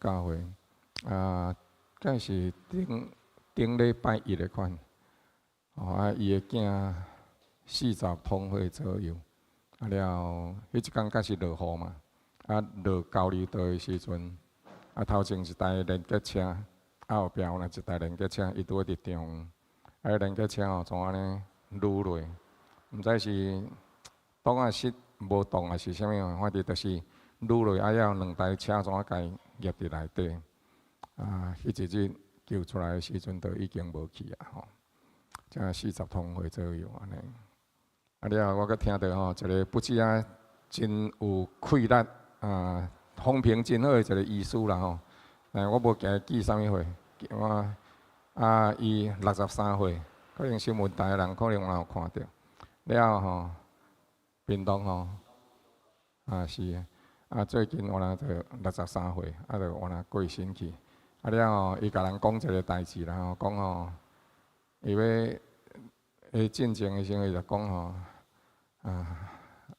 教會，啊，敢是頂頂禮拜一的款，哦啊，伊的囝40通歲左右，啊了，彼一工敢是落雨嘛，啊落交流道的時陣，啊頭前一台連結車，啊後壁有若一台連結車，伊拄好佇中，啊連結車吼怎按呢擼落，毋知是擋仔剎無動還是啥物，反正就是擼落，啊了兩台車怎啊共伊夾佇內底，啊，彼一日救出來的時陣，就已經無去啊吼，才40通歲左右按呢。啊了，我閣聽著吼，一個不止啊，真有氣力啊，風評真好的一個醫師啦吼。但我無記記啥物歲，我啊，伊63歲，可能新聞台的人可能嘛有看著。了吼，屏東吼，啊是，啊最近我若就六十三歲，啊就我若過身去。啊了後，伊共人講一個代誌啦吼，講吼，伊欲伊進前的時陣，伊就講吼，啊，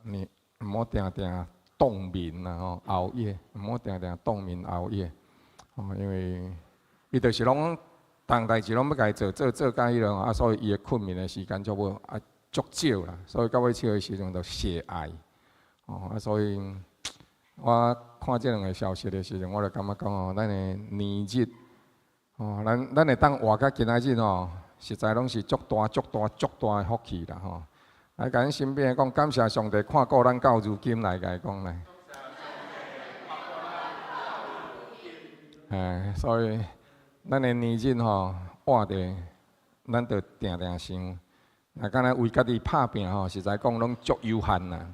你毋好定定冬眠啦吼，熬夜，毋好定定冬眠熬夜，吼，因為伊就是攏逐項代誌攏欲共伊做做做甲彼落，啊，所以伊的睏眠的時間足無啊足少啦，所以到尾笑的時陣就血癌，哦，啊，所以我看這兩个消息的時陣，我就感覺講吼，咱的年日，哦，咱咱會當活到今仔日吼，實在攏是足大足大足大的福氣啦吼。來，共恁身邊的講，感謝上帝看顧咱到如今來，共伊講來。哎，所以咱的年日吼，活著，咱就定定想，若敢若為家己拍拚吼，實在講攏足有限啦。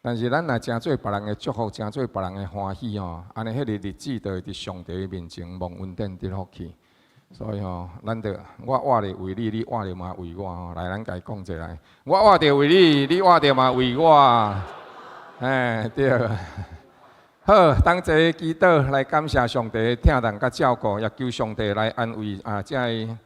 但是咱若成做別人的祝福，成做別人的歡喜吼，按呢彼个日子就會佇上帝面前蒙恩典得福氣。所以吼，咱就我活著為你，你活著嘛為我吼。來，咱共伊講一下，我活著為你，你活著嘛為我。哎，對。好，當齊祈禱來感謝上帝疼痛佮照顧，也求上帝來安慰啊，這个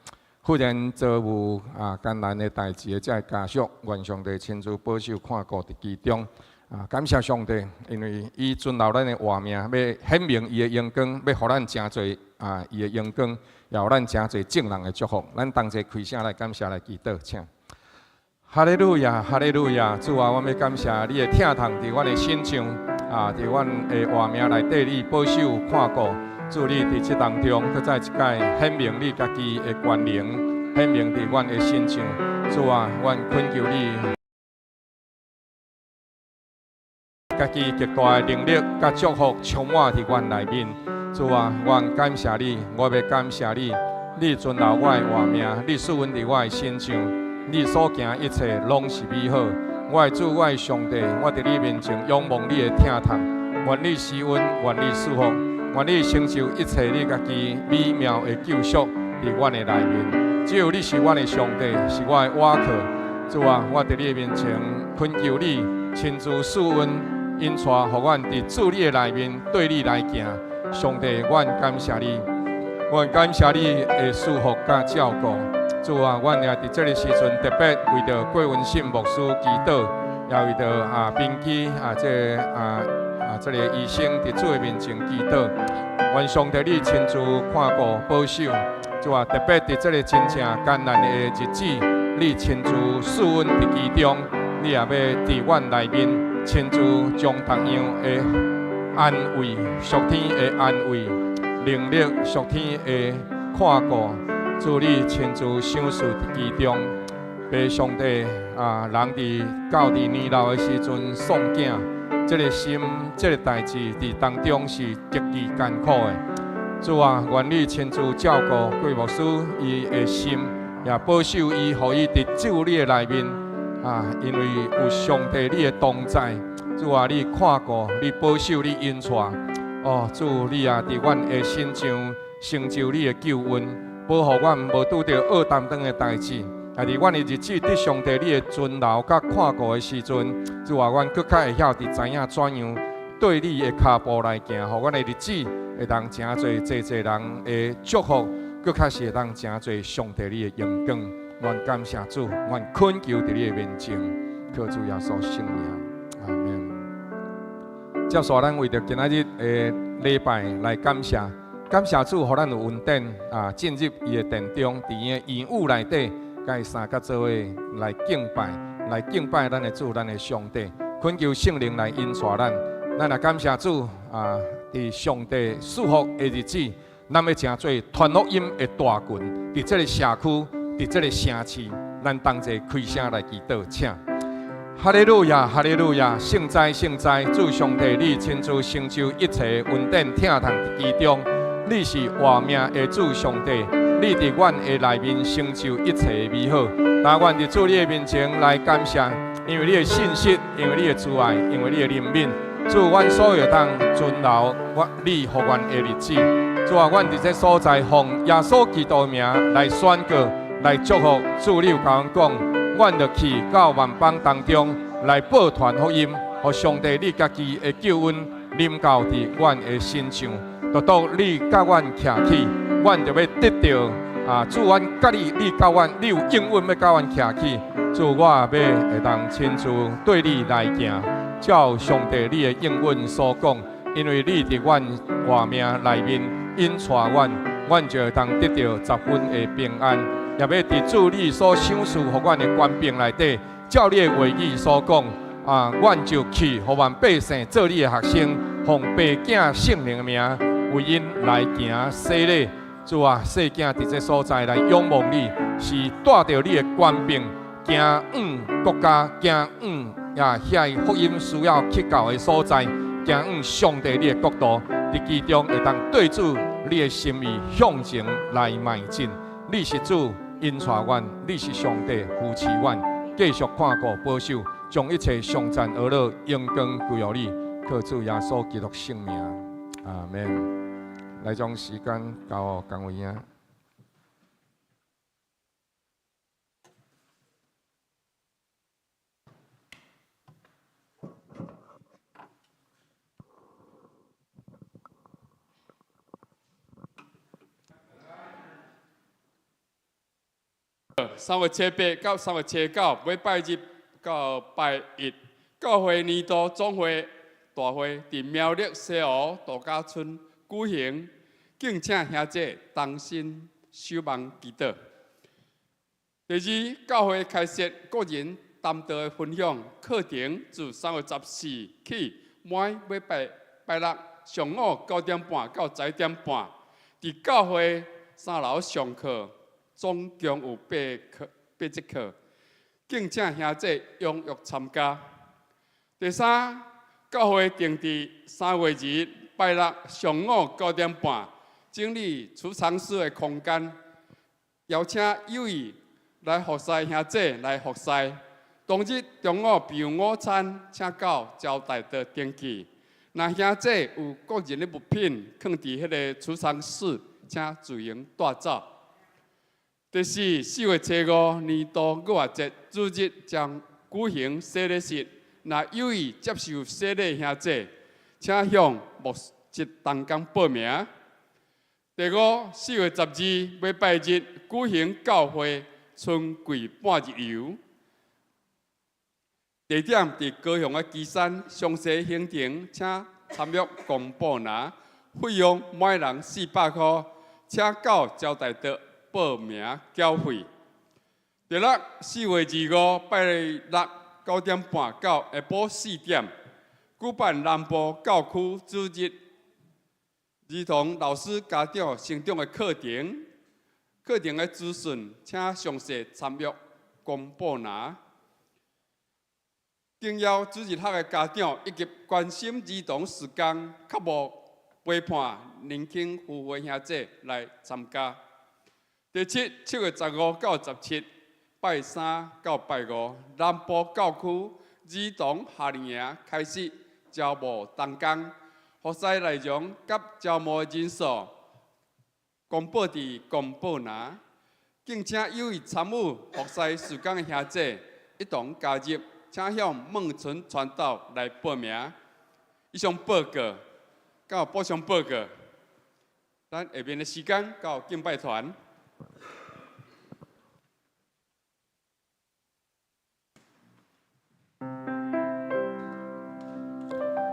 忽然遭遇啊艱難的代誌的這个家屬，願上帝親自保守看顧佇其中。啊，感謝上帝，因為伊存留咱的活命，欲顯明伊的榮光，欲予咱誠濟啊伊的榮光，也予咱誠濟眾人的祝福。咱同齊開聲來感謝來祈禱，請。哈利路亞，哈利路亞，主啊，我欲感謝你的疼痛佇阮的身上，啊，佇阮的活命內底，你保守看顧，主你佇這當中，閣再一擺顯明你家己的權能，顯明佇阮的身上。主啊，阮懇求你家己極大的能力佮祝福充滿佇阮內面。主啊，阮感謝你，我欲感謝你，你存留我的活命，你賜恩佇我的身上，你所行一切攏是美好。我的主，我的上帝，我佇你面前仰望你的疼痛，願你施恩，願你賜福，願你成就一切你家己美妙的救贖佇阮的內面。只有你是阮的上帝，是我的倚靠。主啊，我佇你的面前懇求你親自賜恩，引帶，予阮佇主你的內面對你來行。上帝，阮感謝你，阮感謝你的賜福佮照顧。主啊，阮也佇這个時陣特別為著郭文信牧師祈禱，也為著啊斌基啊這个啊啊這个醫生佇主的面前祈禱。願上帝你親自看顧保守。主啊，特別佇這个真正艱難的日子，你親自賜恩佇其中，你也欲佇阮內面親自將各樣的安慰、屬天的安慰、能力、屬天的看顧，主你親自賞賜佇其中。父上帝啊，人佇到佇年老的時陣喪囝，這个心、這个代誌佇當中是極其艱苦的。主啊，願你親自照顧郭牧師伊的心，也保守伊，予伊佇主你的內面啊，因為有上帝你的同在。主啊，你看顧，你保守，你引帶。哦，主你也佇阮的身上成就你的救恩，保護阮無拄著惡擔當的代誌。啊，佇阮的日子得上帝你的存留佮看顧的時陣，主啊，阮閣較會曉佇知影怎樣對你的跤步來行，予阮的日子會當誠濟濟濟人的祝福，閣較是會當誠濟上帝你的榮光。阮感謝主，阮懇求佇你的面前，靠主耶穌聖名，阿門。接續咱為著今仔日的禮拜來感謝，感謝主，予咱有恩典啊，進入伊的殿中，佇伊的院宇內底，共伊相佮做伙來敬拜，來敬拜咱的主，咱的上帝，懇求聖靈來引帶咱。咱也感謝主啊，佇上帝賜福的日子，咱欲成做傳福音的大群，佇這个社區，佇這个城市，咱同齊開聲來祈禱，請。哈利路亞，哈利路亞，聖哉，聖哉，主上帝，你親自成就一切恩典，疼痛佇其中。你是活命的主上帝，你佇阮的內面成就一切美好。但阮佇主你的面前來感謝，因為你的信實，因為你的慈愛，因為你的憐憫。主，阮所有當存留我你予阮的日子。主啊，阮佇這所在奉耶穌基督的名來宣告，來祝福。主，你有共阮講，阮著去到萬邦當中來報傳福音，予上帝你家己的救恩臨到佇阮的身上。獨獨你佮阮徛起，阮就欲得著啊！主，阮佮你，你佮阮，你有應允欲佮阮徛起。主，我欲會當親自對你來行，照上帝你的應允所講，因為你佇阮活命內面引帶阮，阮就會當得著十分的平安。也欲佇主你所賞賜予阮的權柄內底，照你的話語所講，啊，阮就去，予萬百姓做你的學生，奉父子聖靈的名，為𪜶來行洗禮。主啊，細囝佇這所在來仰望你，是帶著你的權柄，行往國家，行往啊遐福音需要去到的所在，行往上帝你的國度，佇其中會當對主你的心意向前來邁進。你是主引帶阮，你是上帝扶持阮，繼續看顧保守，將一切頌讚呵咾榮光歸予你，靠主耶穌基督聖名，阿們。來將時間交予江偉兄。 3月初八到3月初九，禮拜日到拜一，教會年度總會大會佇苗栗西湖度假村舉行，敬請兄弟同心守望祈禱。第二，教會開設個人談道的分享課程，自3月14起，每禮拜拜六上午9點半到11點半，佇教會三樓上課，總共有八課八節課，敬請兄弟踴躍參加。第三，教會定佇3月2日拜六上午9點半，整理儲藏室的空間，邀請有意來服侍兄弟來服侍。當日中午備有午餐，請到招待桌登記。若兄弟有個人的物品囥佇彼个儲藏室，請自行帶走。第四，4月初五年度逾越節主日將舉行洗禮式，若有意接受洗禮兄弟，請向牧職同工報名。第五，4月12禮拜日舉行教會春季半日遊，地點佇高雄的旗山，詳細行程請參閱公布欄，費用每人400箍，請到招待桌報名繳費。第六，4月25拜六9點半到下晡4點，舉辦南部教區主日兒童老師家長成長的課程，課程的資訊請詳細參閱公布欄。敬邀主日學的家長以及關心兒童事工、渴慕陪伴年輕夫婦兄弟來參加。第七，7月15到17，拜三到拜五，南部教區兒童夏令營開始招募同工，服侍內容佮招募人數公布佇公布欄，敬請有意參與服侍事工的兄弟一同加入，請向孟春傳道來報名。以上報告，敢有補充報告？咱下面的時間交敬拜團。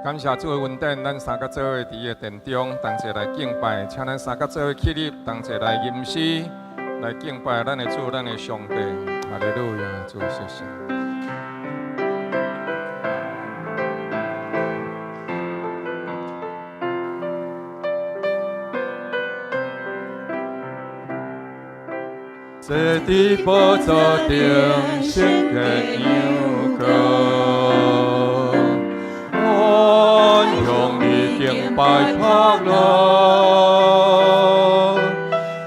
感謝主的恩典，咱三個做伙佇伊的殿中，同齊來敬拜，請咱三個做伙起立，同齊來吟詩，來敬拜咱的主，咱的上帝。哈利路亞，主謝謝。坐佇寶座頂，聖潔陽光，阮向你敬拜拍鑼，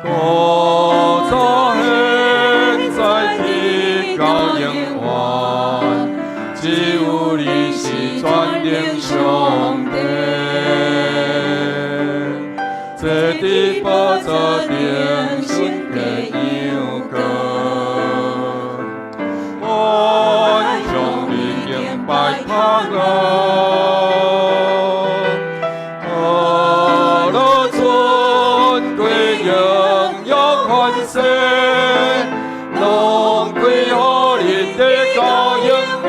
古早現在直到永遠，只有你是全能上帝。坐佇寶座頂，聖潔陽光，阮向你敬拜拍鑼，何樂尊貴榮耀權勢，攏歸予你直到永遠。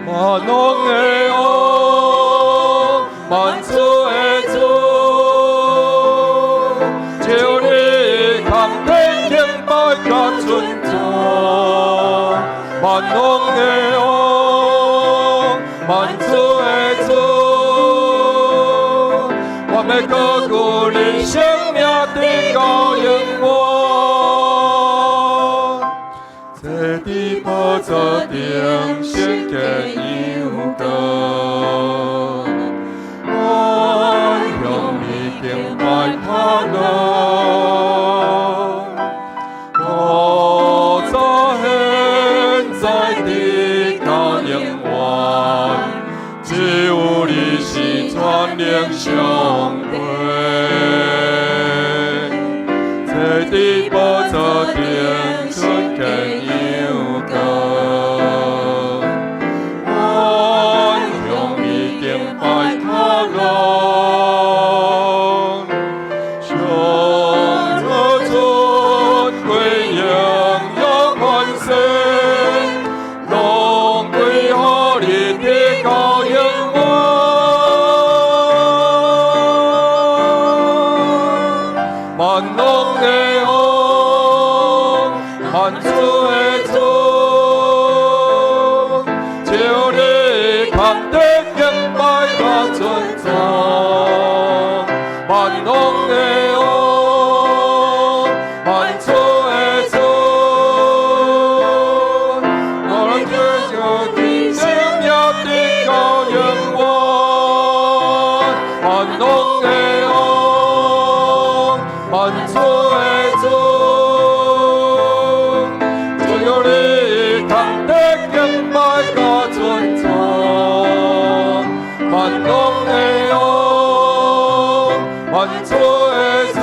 萬王的王，萬主的主，只有你堪得敬拜佮尊崇。萬王的王，萬主的主，我欲高舉你聖名直到永遠。坐佇寶座頂，聖潔陽光，阮向你敬拜拍鑼，古早現在直到永遠，只有你是全能上帝。坐佇寶座頂，尊敬陽光，阮向你敬拜拍鑼，上座尊貴榮耀權勢，攏歸予你直到永遠。萬王的王，萬主的主，只有你堪得敬拜佮尊崇。萬王的王，萬主的主，我來追求你聖名直到永遠。萬王的王，萬主的主，只有你堪得敬拜佮尊崇。萬王的王，萬主的主，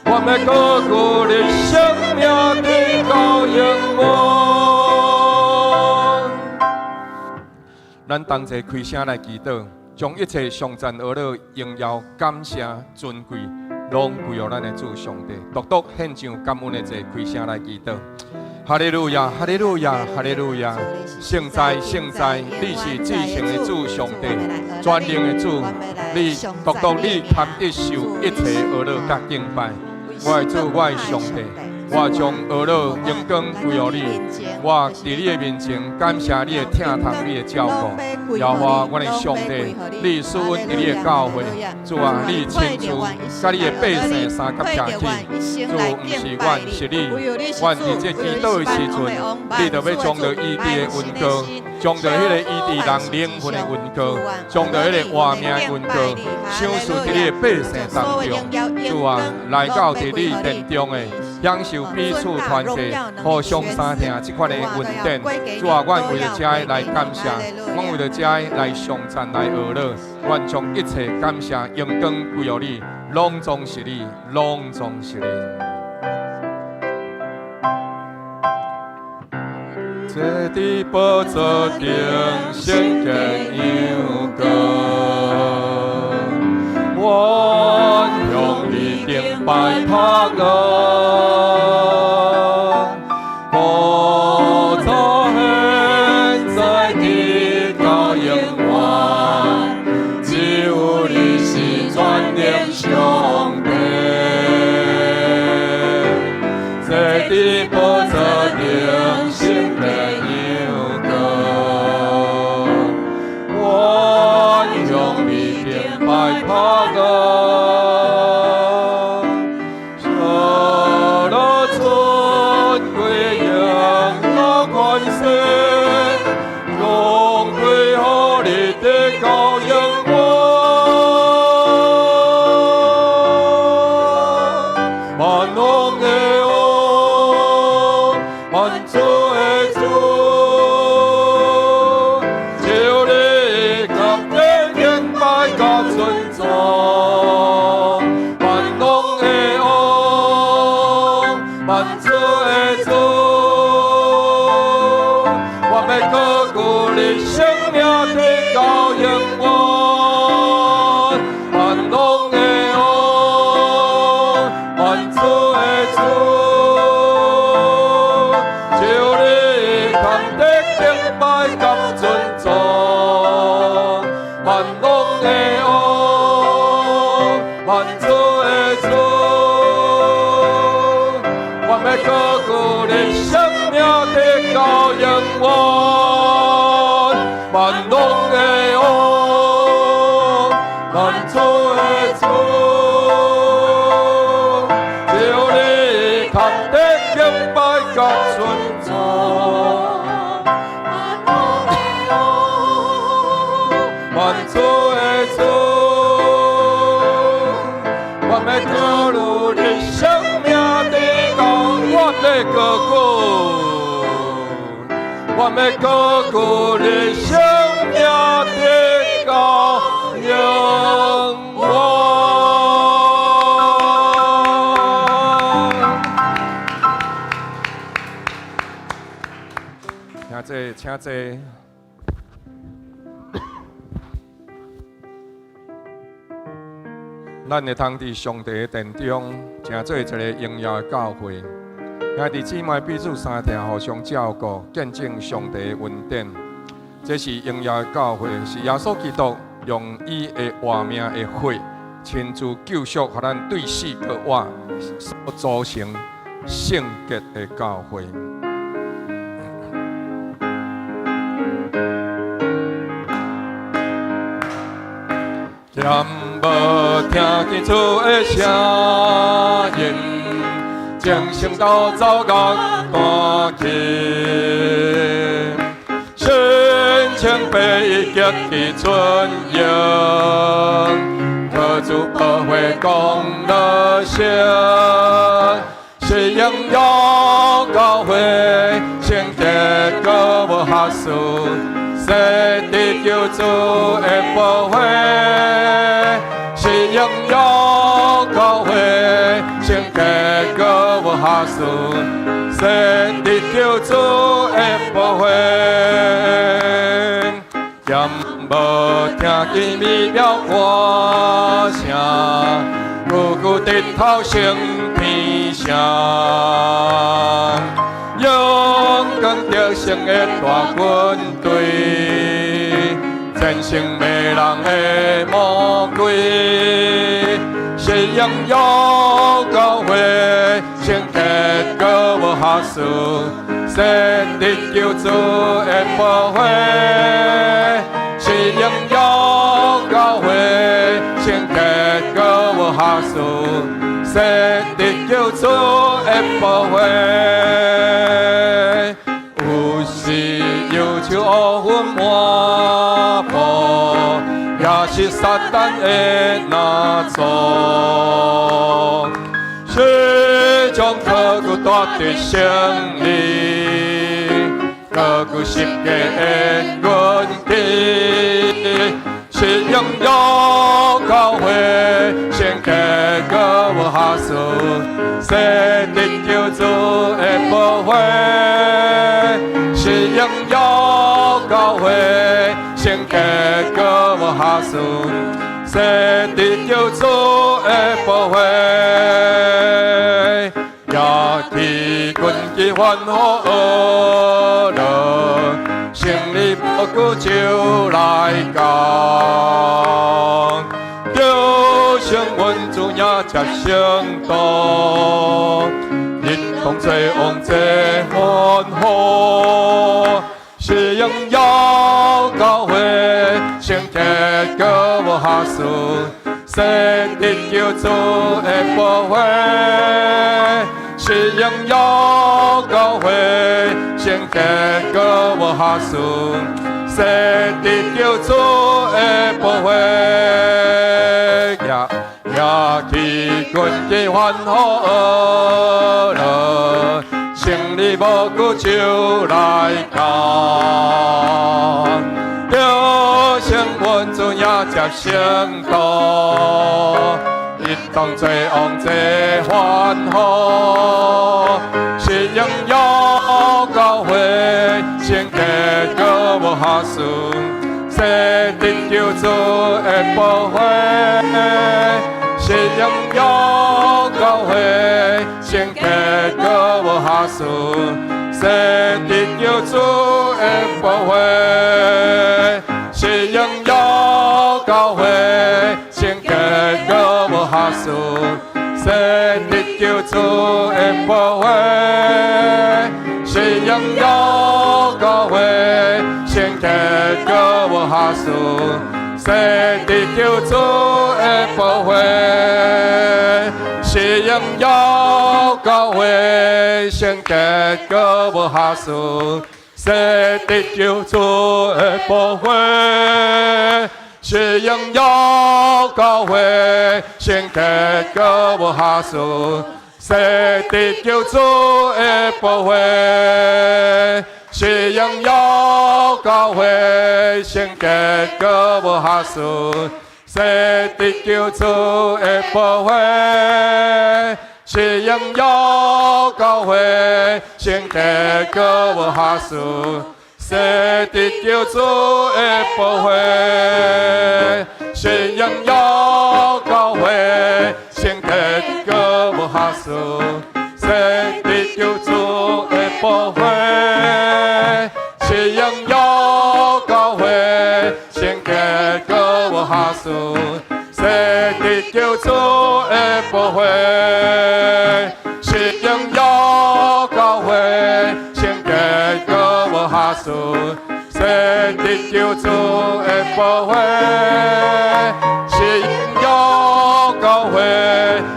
我欲高舉你聖名直到永遠。咱同齊開聲來祈禱，將一切頌讚、呵咾、榮耀、感謝、尊貴，攏歸予咱的主上帝。獨獨獻上感恩的祭，開聲來祈禱。哈利路亞，哈利路亞，哈利路亞！聖哉，聖哉，你是至聖的主上帝，全能的主，你獨獨你堪得受一切呵咾佮敬拜。我的主，我的上帝，我將呵咾榮光歸予你。我佇你的面前感謝你的疼痛，你的照顧。耶和華，阮的上帝，你賜阮佇你的教會，主啊，你親自佮你的百姓相佮徛起。主，毋是阮，是你。阮佇這祈禱的時陣，你就欲將著醫治的恩膏，將著彼个醫治人靈魂的恩膏，將著彼个活命的恩膏，賞賜佇你的百姓當中。主啊，來到佇你殿中的，享受彼此團契、互相相疼這款的恩典。主啊，阮為著這來感謝，阮為著這來頌讚來呵咾，阮將一切感謝榮光歸予你，攏總是你，攏總是你。坐佇寶座頂，聖潔陽光，阮向你敬拜拍鑼，古王的王，萬主的主，我欲高舉你聖名直到永遠，萬王的王，萬主的主，只有你堪得敬拜佮尊崇。萬王的王，萬主的主，我欲高舉你聖名直到，我欲高舉，我欲高舉你聖名直到永遠。請坐，請坐。咱會通佇上帝的殿中，成做一个榮耀的教會。兄弟姊妹彼此相疼，互相照顧，見證上帝的恩典。這是榮耀的教會，是耶穌基督用伊的活命的血，親自救贖，予咱對死閣活所組成聖潔的教會。敢無聽見主的聲音，精神斗奏樂彈琴，身穿白衣激起春陽，靠主保血功勞成，是榮耀教會，聖潔閣無瑕疵，洗得救主的寶血，是榮耀教會，聖潔閣無瑕疵，洗得救主的寶血。敢無聽見美妙歌聲，句句直頭升天上，勇敢得勝的大軍隊，戰勝迷人的魔鬼，是榮耀教會，聖潔閣無瑕疵，洗得救主的寶血，是榮耀教會，聖潔閣無瑕疵，洗得救主的寶血。有時憂愁烏雲滿布，也是撒旦的攔阻，始終靠久帶得勝利，高舉十架的軍旗，是榮耀教會，聖潔閣無瑕疵，洗得救主的寶血，是榮耀教會，聖潔閣無瑕疵，洗得救主的寶血。舉起軍旗歡呼樂，勝利無久就來到，得勝阮主迎接聖徒，一同做王齊歡呼，是榮耀教會，聖潔閣無瑕疵，洗得救主的寶血，是榮耀教會，聖潔閣無瑕疵，洗得救主的寶血。舉起軍旗歡呼樂，勝利無久就來到，得勝阮主迎接聖徒，一同做王齊歡呼，是榮耀教會，聖潔閣無瑕疵，洗得救主的寶血，是榮耀教會，聖潔閣無瑕疵，洗得救主的寶血，是榮耀教得救主的寶血，是榮耀教會，聖潔閣無瑕疵，洗滌救主的寶血，是榮耀教會，聖潔閣無瑕疵，洗滌救主的寶血，是榮耀教會，聖潔閣無瑕疵，洗滌救主的寶血，是榮耀教會，聖潔閣無瑕疵，洗滌救主的寶血，是榮耀教會，聖潔閣無瑕疵，洗滌救主的寶血，是榮耀教會，聖潔閣無瑕疵，洗滌救主的寶血，是榮耀教會，聖潔閣無瑕疵，洗滌救主的寶血，是榮耀教會，聖潔閣無瑕疵，洗滌救主的寶血，是榮耀教會，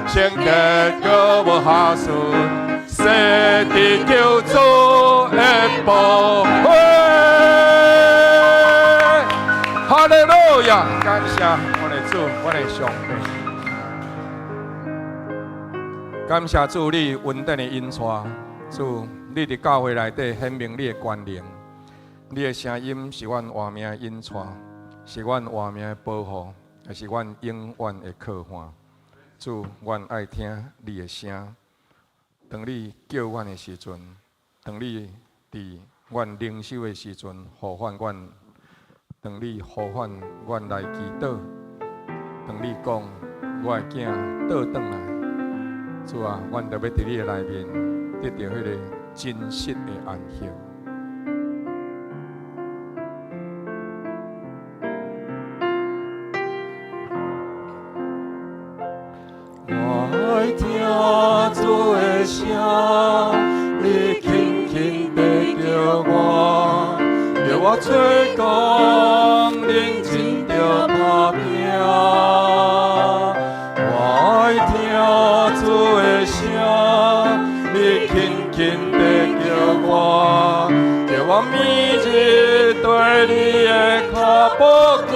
聖潔閣無瑕疵，洗滌救主的寶血。哈利路亞！感謝我的主，我的上帝。感謝主，你恩典的引帶，主，你佇教會內底顯明你的權能，你的聲音是阮活命的引帶，是阮活命的保護，也是阮永遠的靠岸。主，阮愛聽你的聲。當你叫阮的時陣，當你佇阮靈修的時陣呼喚阮，當你呼喚阮來祈禱，當你講我的囝倒轉來，主啊，阮就欲佇你的內面得著彼个真實的安息。我愛聽主的聲，你輕輕地叫我，叫我做工，認真著拍拼。我愛聽主的聲，你輕輕地叫我，叫我每日對你的跤步行。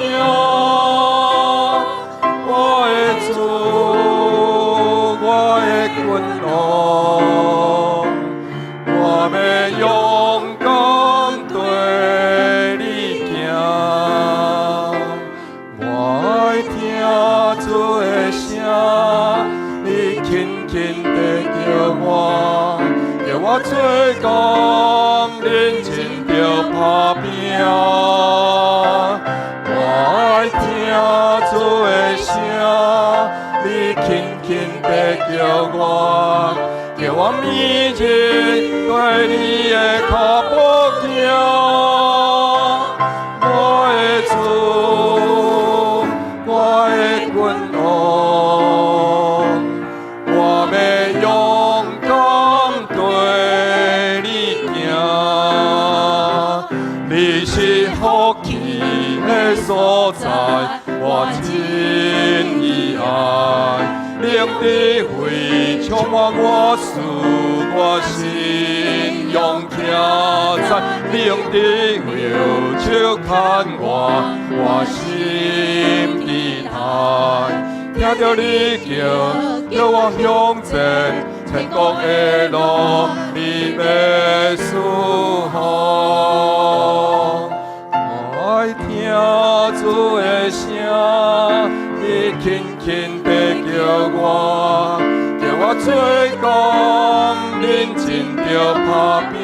我的主，我的君王，我欲勇敢綴你行。我愛聽主的聲，你輕輕地叫我，叫我做工認真著拍拼。我愛聽主的聲，你輕輕地叫我，叫我每日綴你的跤步行。我的主，我的君王，我欲勇敢綴你行。你是福氣的所在，我真意愛。靈智慧充滿我思，我心勇徛在，靈智慧手牽我，我心期待。聽著你叫，叫我向前，天國的路，你欲賜予。我愛聽主的聲，你輕輕地叫我，叫我做工認真著拍拼。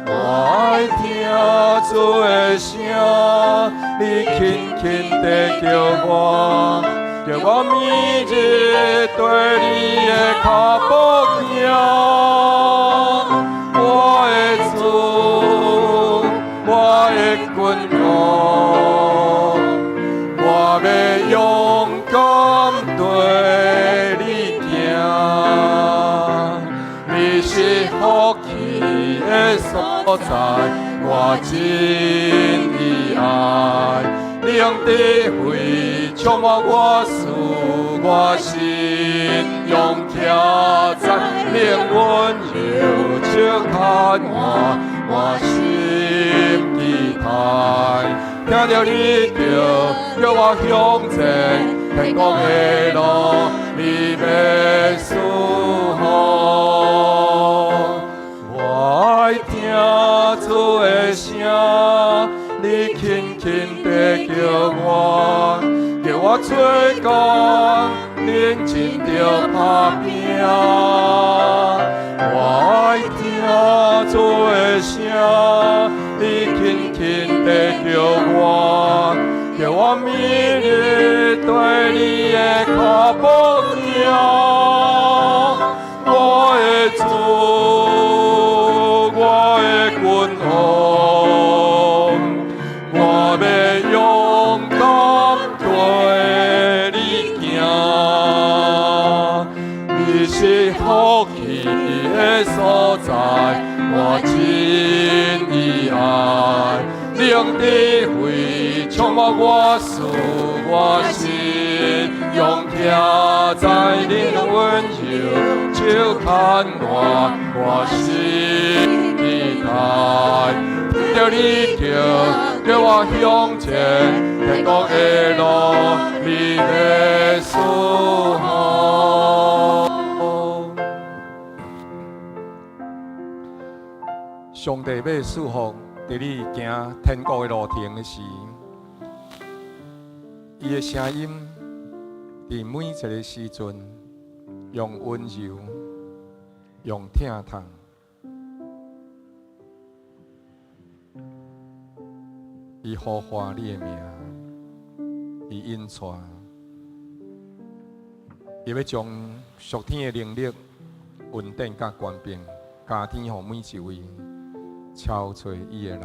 我愛聽主的聲，你輕輕地叫我，叫我每日綴你的跤步行。我的主，我的君王，我欲勇敢綴你在，我真伊愛。靈智慧充滿我思，我信仰徛在，靈溫柔手牽我，我心期待。聽著你叫，叫我向前，天國的路，你欲賜予。我愛聽主的聲，你輕輕地叫我，叫我做工，認真著拍拚。我愛聽主的聲，你輕輕地叫我，叫我每日綴你的跤步行。我的主，我的君王，我欲勇敢綴你行。你是福氣的所在，我真伊愛。靈智慧充滿我思，我信仰徛在靈溫柔手牽我，我心期待。聽著你叫，叫我向前，天國的路，你欲賜予。上帝欲賜福，佇你行天國的路程的時，伊的聲音佇每一个時陣，用溫柔，用疼痛，伊呼喚你的名，伊引帶，伊欲將屬天的能力、恩典佮權柄加添予每一位朝揣伊的人。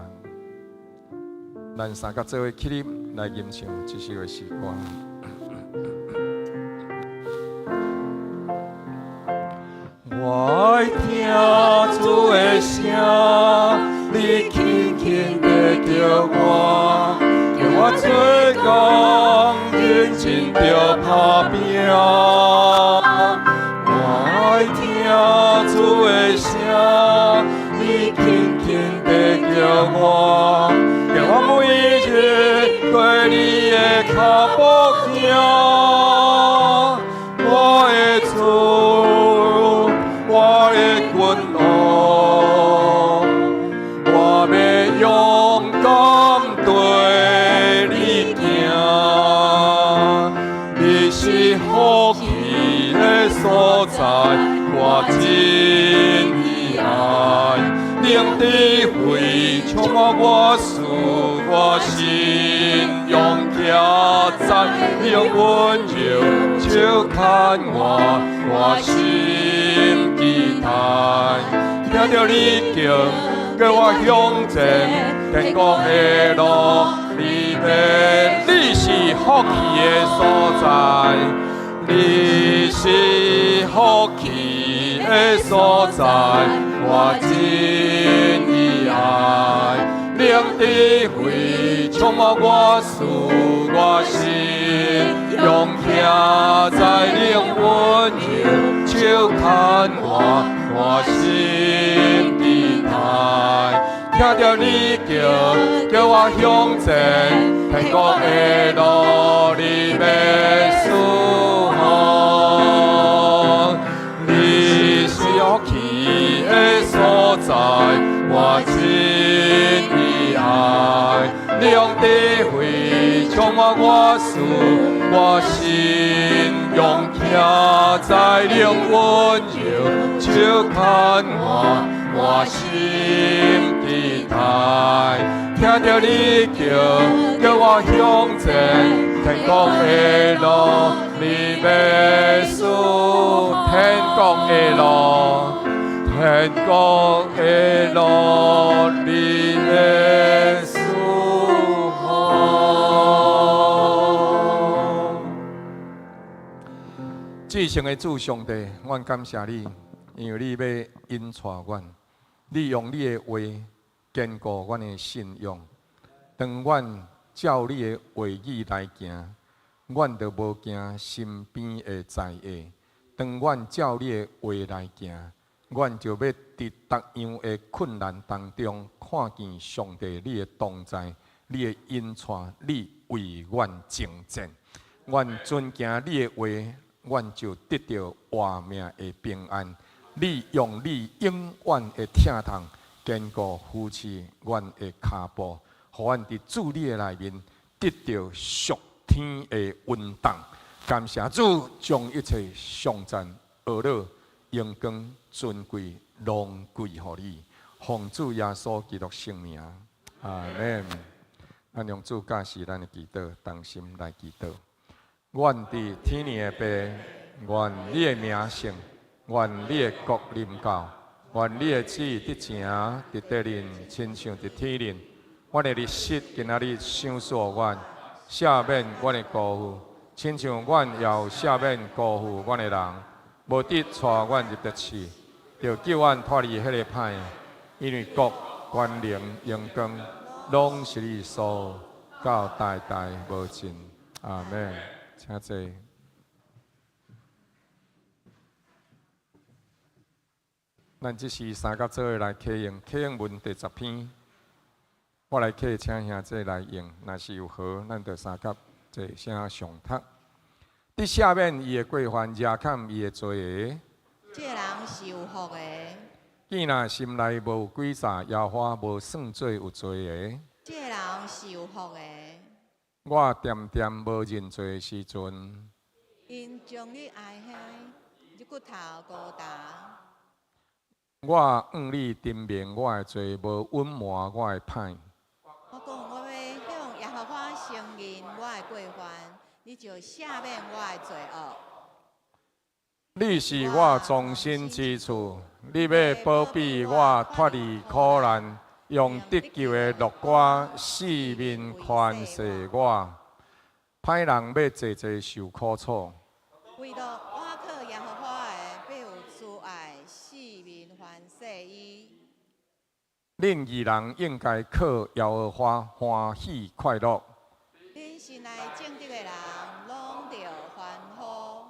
咱三甲做伙起立來吟唱這首的詩歌。我愛聽主的聲，你輕輕地叫我，叫我做工，認真著拍拚。我愛聽主的聲，你輕輕地叫我，叫我每日綴你的跤步行。我的主，我的君王，我欲勇敢綴你行。你是福氣的所在，我真伊愛。靈智慧充滿我思，我信仰徛在，用溫柔手牽我，我心期待。聽著你叫，叫我向前，天國的路，你欲，你是福氣的所在，你是福氣的所在，我真伊愛。靈智慧充滿我思，我信仰徛在，靈溫柔手牽我，我心期待。聽著你叫，叫我向前，天國的路，你欲賜予。你是福氣的所在，我真伊愛。靈智慧充滿我思，我信仰徛在，靈溫柔手牽我，我心期待。聽著你叫，叫我向前，天國的路，你欲賜。天國的路，天國的路，你欲賜予。至聖的主上帝，阮感謝你，因為你欲引帶阮，你用你的話坚固阮的信仰。當阮照你的話語來行，阮就無驚身邊的災厄。當阮照你的話來行，阮就欲佇逐樣的困難當中，看見上帝你的同在，你的引帶，你為阮征戰。阮遵行你的話，阮就得著活命的平安。你用你永遠的疼痛，堅固扶持阮的跤步，予阮佇主你的內面得著屬天的穩當。感謝主，將一切頌讚、呵咾、榮光、尊貴，攏歸予你。奉主耶穌基督聖名，阿門。咱用主教示咱的祈禱，同心來祈禱。阮佇天的父，願你的名聖，願你的國臨到，願你的旨意得成佇地面，親像佇天頂。阮的日食今仔日賞賜予阮，赦免阮的辜負，親像阮也有赦免辜負阮的人。無得帶阮入著試，著救阮脫離彼个歹的。因為國、權能、榮光，攏是你所有，到代代無盡。阿門。請坐。咱這時三甲做伙來啟用啟用文第十篇，我來啟，請兄弟來用。若是有好，咱就三甲齊聲誦讀。得赦免伊的過犯，遮砍伊的罪惡。這个人是有福的。見若心內無詭詐，耶和華無算做有罪的。這个人是有福的。我恬恬無認罪的時陣，𪜶終日哀聲，你骨頭孤單。我向你陳明我的罪，無隱瞞我的歹。我講，我欲向耶和華承認我的過犯，你就赦免我的罪惡。你是我藏身之處，你欲保庇我脫離苦難，用得救的樂歌四面環視我。歹人欲濟濟受苦楚。唯獨倚靠耶和華的，必有慈愛，四面環視伊。恁義人應該靠耶和華歡喜快樂。恁心內正直的人，攏著歡呼。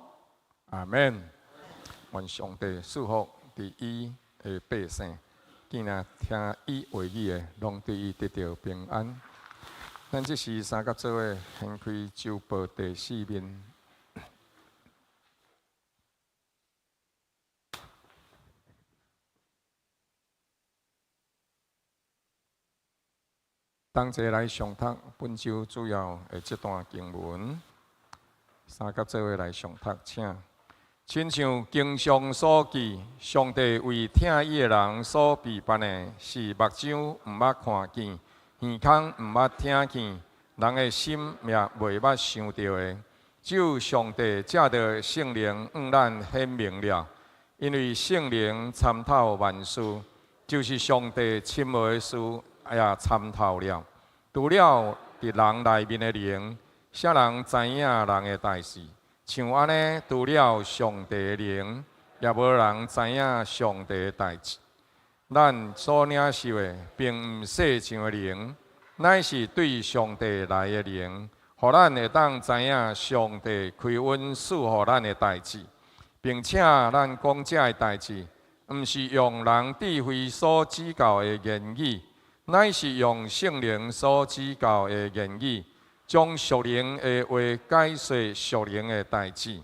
阿門。願上帝賜福佇伊的百姓，見若聽伊話語的，攏對伊得著平安。咱這時三甲做伙掀開週報第四面。同齊來誦讀本週主要的這段經文，三甲做伙來誦讀，請。親像經上所記，上帝為疼伊的人所備辦的，是目睭毋捌看見，耳孔毋捌聽見，人的心也袂捌想著的。只有上帝藉著聖靈向咱顯明了，因為聖靈參透萬事，就是上帝深奧的事也參透了。除了佇人內面的靈，啥人知影人的代誌？像按呢，除了上帝的靈，也無人知影上帝的代誌。咱所領受的，並毋世上的靈，乃是對上帝來的靈，予咱會當知影上帝開恩賜予咱的代誌，並且咱講這个代誌，毋是用人智慧所指教的言語，乃是用聖靈所指教的言語。將屬靈的話解說屬靈的代誌，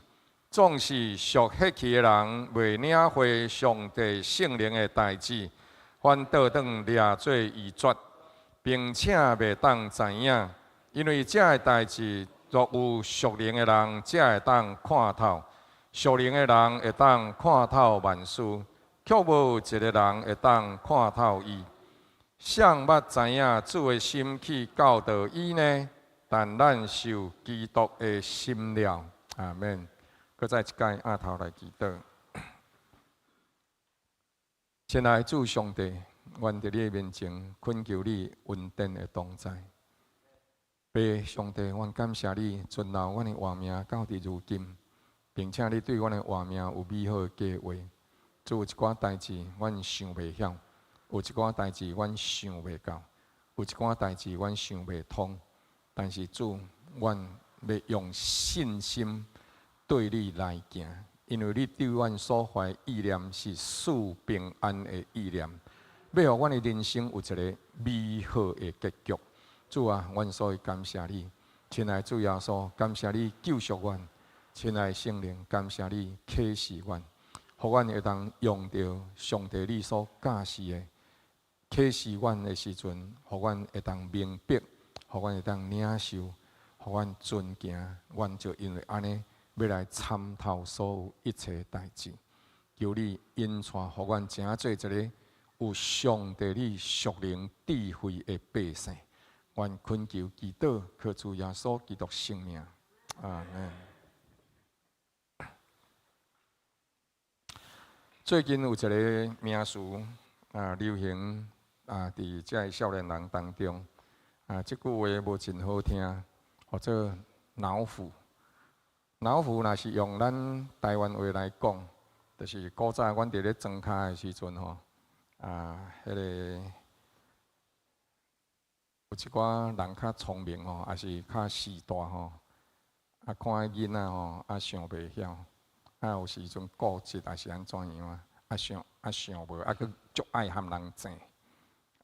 總是屬血氣的人袂領會上帝聖靈的代誌，反倒轉掠做愚拙，並且袂當知影，因為這个代誌若有屬靈的人才會當看透，屬靈的人會當看透萬事，卻無一个人會當看透伊。誰捌知影主的心去教導伊呢？但咱受基督的心了，阿門。閣再一擺阿頭來祈禱。親愛的主上帝，阮佇你的面前懇求你恩典的同在。父上帝，阮感謝你存留阮的活命到佇如今，並且你對阮的活命有美好的計劃。主有一寡代誌，阮想袂曉，有一寡代誌阮想袂到，有一寡代誌阮想袂通，但是主，阮欲用信心對你來行，因為你對阮所懷意念是賜平安的意念，欲予阮的人生有一个美好的結局。主啊，阮所以感謝你，親愛主耶穌，感謝你救贖阮，親愛聖靈，感謝你啟示阮，予阮會當用著上帝你所教示的啟示阮的時陣，予阮會當明白，予阮會當領受，予阮遵行，阮就因為按呢，欲來參透所有一切代誌。求你引帶，予阮成做一个有上帝你屬靈智慧的百姓。阮懇求祈禱，靠主耶穌基督聖名，阿們。最近有一个名詞啊，流行啊，佇遮个少年人當中啊，這句話無真好聽，號做腦腐。腦腐若是用咱台灣話來講，就是古早阮佇咧莊跤的時陣吼，啊，彼个有一寡人較聰明吼，抑是較序大吼，啊，看囡仔吼，啊，想袂曉，啊，有時陣固執，抑是按怎樣啊？啊，想啊想無，啊，閣足愛含人爭，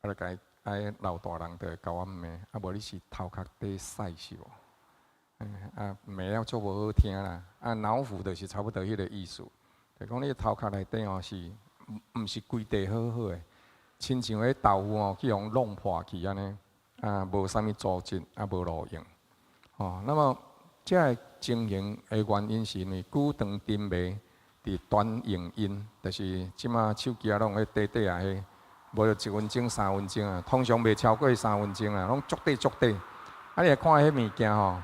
啊，就共伊啊，老大人就會共阮罵，啊，無你是頭殼底屎是無？啊，罵了足無好聽啦，啊，腦腐就是差不多彼个意思，就講你頭殼內底吼是，毋是規塊好好的，親像彼豆腐吼去予弄破去按呢，啊，無啥物組織，啊，無路用，吼。那麼這个情形的原因是因為久長沉迷佇短影音，就是這馬手機啊攏有彼短短啊，彼無就一分鐘、3分鐘啊，通常袂超過三分鐘啊，攏足短足短。啊，你來看彼物件吼，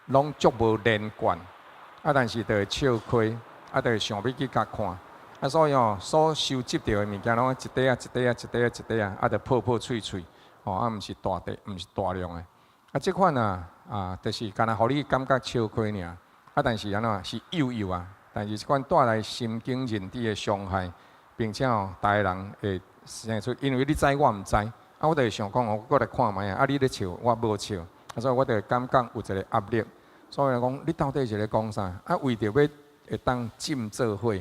攏足無連貫，啊，但是就會笑虧，啊，就會想欲去共看，啊，所以吼，所收集著的物件攏一塊仔一塊仔一塊仔一塊仔，啊，就破破碎碎，吼，啊，毋是大塊，毋是大量的。啊，這款啊，啊，就是干焦予你感覺笑虧爾，啊，但是按怎是幼幼啊，但是這款帶來神經認知的傷害，並且吼，逐个人會生出，因為你知我毋知，啊，我就會想講，我閣來看覓啊，啊，你咧笑，我無笑，啊，所以我就會感覺有一个壓力。所以講，你到底是咧講啥？啊，為著欲會當浸做伙，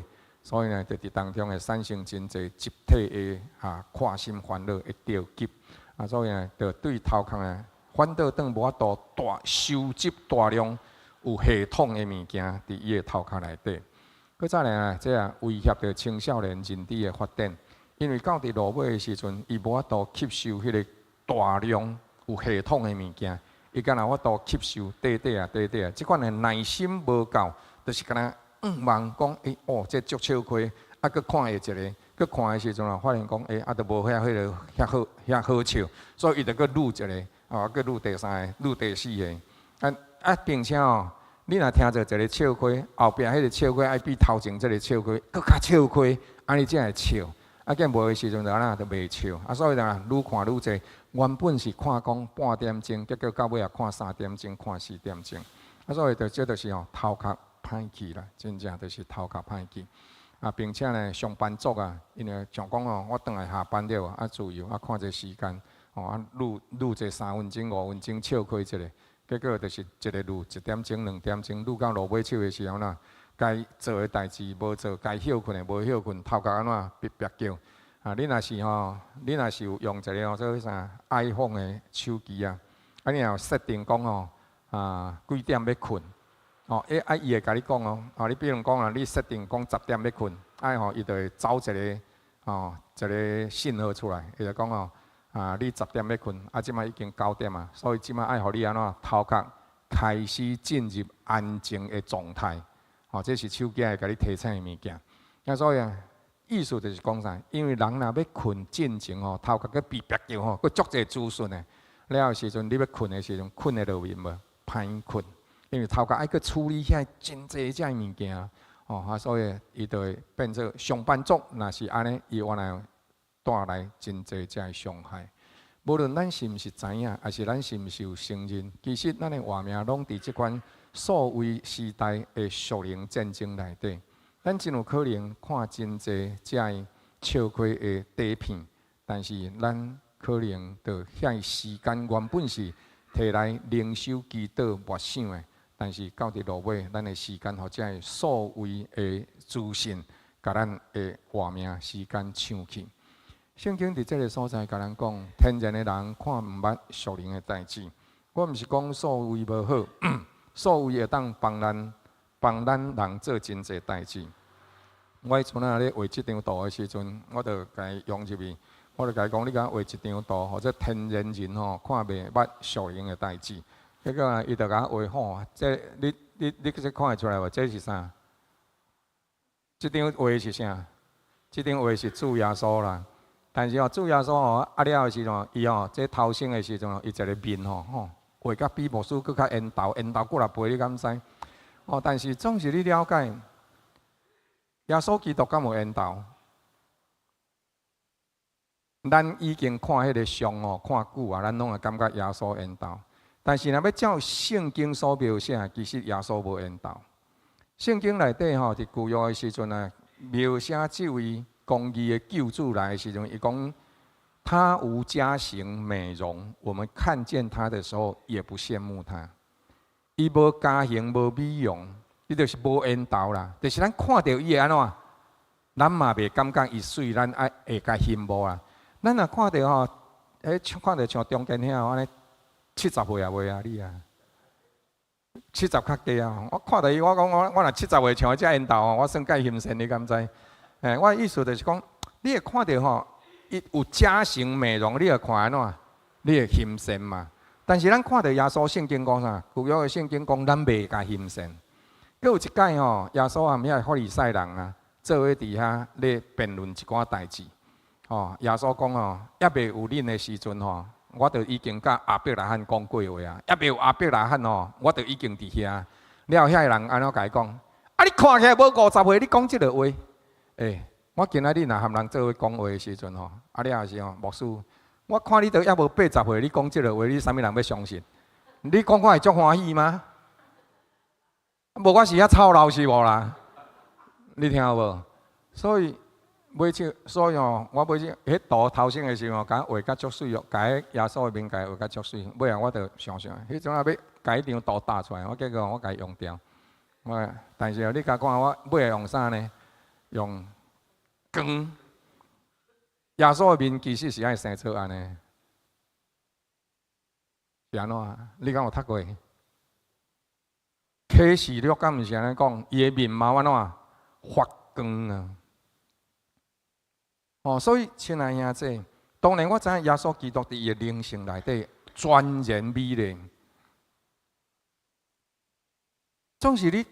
所以呢，就佇當中會產生真濟集體的啊，跨心煩惱的著急。啊，所以呢，就對頭殼呢，反倒轉無法度大收集大量有系統的物件佇伊的頭殼內底。閣再來啊，這啊威脅著青少年認知的發展，因為到佇落尾的時陣，伊無法度吸收彼个大量有系統的物件。伊敢若法度吸收短短啊，短短啊，這款的耐心無夠，就是敢若望講，欸哦，這足笑虧，啊，閣看下一个，閣看的時陣啊，發現講，欸，啊，都無遐彼个遐好遐好笑，所以伊就閣錄一个，啊，閣錄第三个，錄第四个，啊啊，並且哦，你若聽著一个笑虧，後壁彼个笑虧愛比頭前這个笑虧閣較笑虧，按呢才會笑。啊，見無的時陣就按怎就袂笑，啊，所以就愈看愈濟。原本是看講半點鐘，結果到尾啊看3點鐘，看4點鐘。啊，所以就這就是吼頭殼歹去啦，真正就是頭殼歹去。啊，並且呢，上班族啊，因為像講哦，我轉來下班了，啊，自由啊，看這時間，吼啊，錄錄這3分鐘、5分鐘，笑開一下，結果就是一个錄1點鐘、2點鐘，錄到落尾手的時候啦。該做的代誌無做，該歇睏的無歇睏，頭殼按怎煏煏叫？啊，你若是吼，你若是有用一个吼，做啥 iPhone 的手機啊，啊，你若有設定講吼，啊，幾點欲睏？哦，欸，啊，伊會共你講哦，啊，你比如講啊，你設定講10點欲睏，啊吼，伊就會走一个吼，一个信號出來，伊就講吼，啊，你十點欲睏，啊，這馬已經9點啊，所以這馬愛予你按怎頭殼開始進入安靜的狀態。吼，這是手機會共你提醒的物件。啊，所以啊，意思就是講啥？因為人若欲睏進前吼，頭殼閣煏煏叫吼，閣足濟資訊的。了後時陣你欲睏的時陣，睏會落眠無？歹睏，因為頭殼愛閣處理遐真濟這物件，吼啊，所以伊就會變做上班族。若是按呢，伊原來帶來真濟這傷害。無論咱是毋是知影，抑是咱是毋是有承認，其實咱的活命攏佇這款數位時代的屬靈戰爭內底，咱真有可能看真濟這个笑虧的短片，但是咱可能就遐時間原本是提來靈修、祈禱、默想的，但是到佇落尾，咱的時間予這个數位的資訊，共咱的活命時間搶去。聖經佇這个所在共咱講，天然的人看毋捌屬靈的代誌。我毋是講數位無好，數位會當幫咱幫咱人做真濟代誌。我彼陣仔咧畫這張圖的時陣，我就共伊用入去，我就共伊講：你共我畫一張圖，予這天然人吼看袂捌屬靈的代誌。結果伊就共我畫吼，這你你你這看會出來無？這是啥？這張畫是啥？這張畫是主耶穌啦。但是哦，主耶穌哦，啊了的時陣，伊哦，這頭生的時陣，伊一个面吼吼畫甲比牧師閣較緣投，緣投幾若倍，你敢知？哦，但是總是你了解，耶穌基督敢有緣投？咱已經看彼个相哦，看久啊，咱攏會感覺耶穌緣投。但是若欲照聖經所描寫，其實耶穌無緣投。聖經內底吼，佇舊約的時陣啊，描寫這位公義的救主來的時陣，伊講他無佳形美容，我們看見他的時候也不羨慕他。伊無佳形無美容，伊就是無緣投啦。就是咱看著伊會按怎，咱嘛袂感覺伊媠，咱愛會共羨慕啊。咱若看著吼，彼看著像中間遐按呢70歲也袂啊，你啊，七十較低啊。我看著伊，我講我我若七十歲像伊遮緣投吼，我算介欣羨，你敢知？欸，我的意思就是講，你會看著吼，伊有佳形美容，你會看按怎？你會欣羨嘛？但是咱看著耶穌聖經講啥？舊約的聖經講，咱袂共欣羨。閣有一擺吼，耶穌和遐个法利賽人啊，做伙佇遐咧辯論一寡代誌。吼，耶穌講吼，猶未有恁的時陣吼，我就已經佮亞伯拉罕講過話啊。猶未有亞伯拉罕吼，我就已經佇遐。了後遐个人按怎共伊講？啊，你看起來無50歲，你講這个話？欸，我今仔日若和人做伙講話的時陣吼，啊，了後是吼，牧師，我看你都猶無80歲，你講這个話，你啥物人欲相信？你講我會足歡喜嗎？無我是遐臭老是無啦？你聽有無？所以買這，所以吼，我買這彼圖頭先的時候，共畫甲足媠哦，共彼耶穌的面共畫甲足媠。尾仔我就想想，彼陣仔欲共彼張圖打出來，我結果我共伊用掉。我但是你共看我尾仔用啥呢？用光。耶穌的面其實是愛生做按呢，是按怎？你敢有讀過？啟示錄敢毋是按呢講？伊的面貌按怎發光啊？哦，所以親愛兄弟，當然我知影耶穌基督佇伊的靈性內底全然美麗。總是你，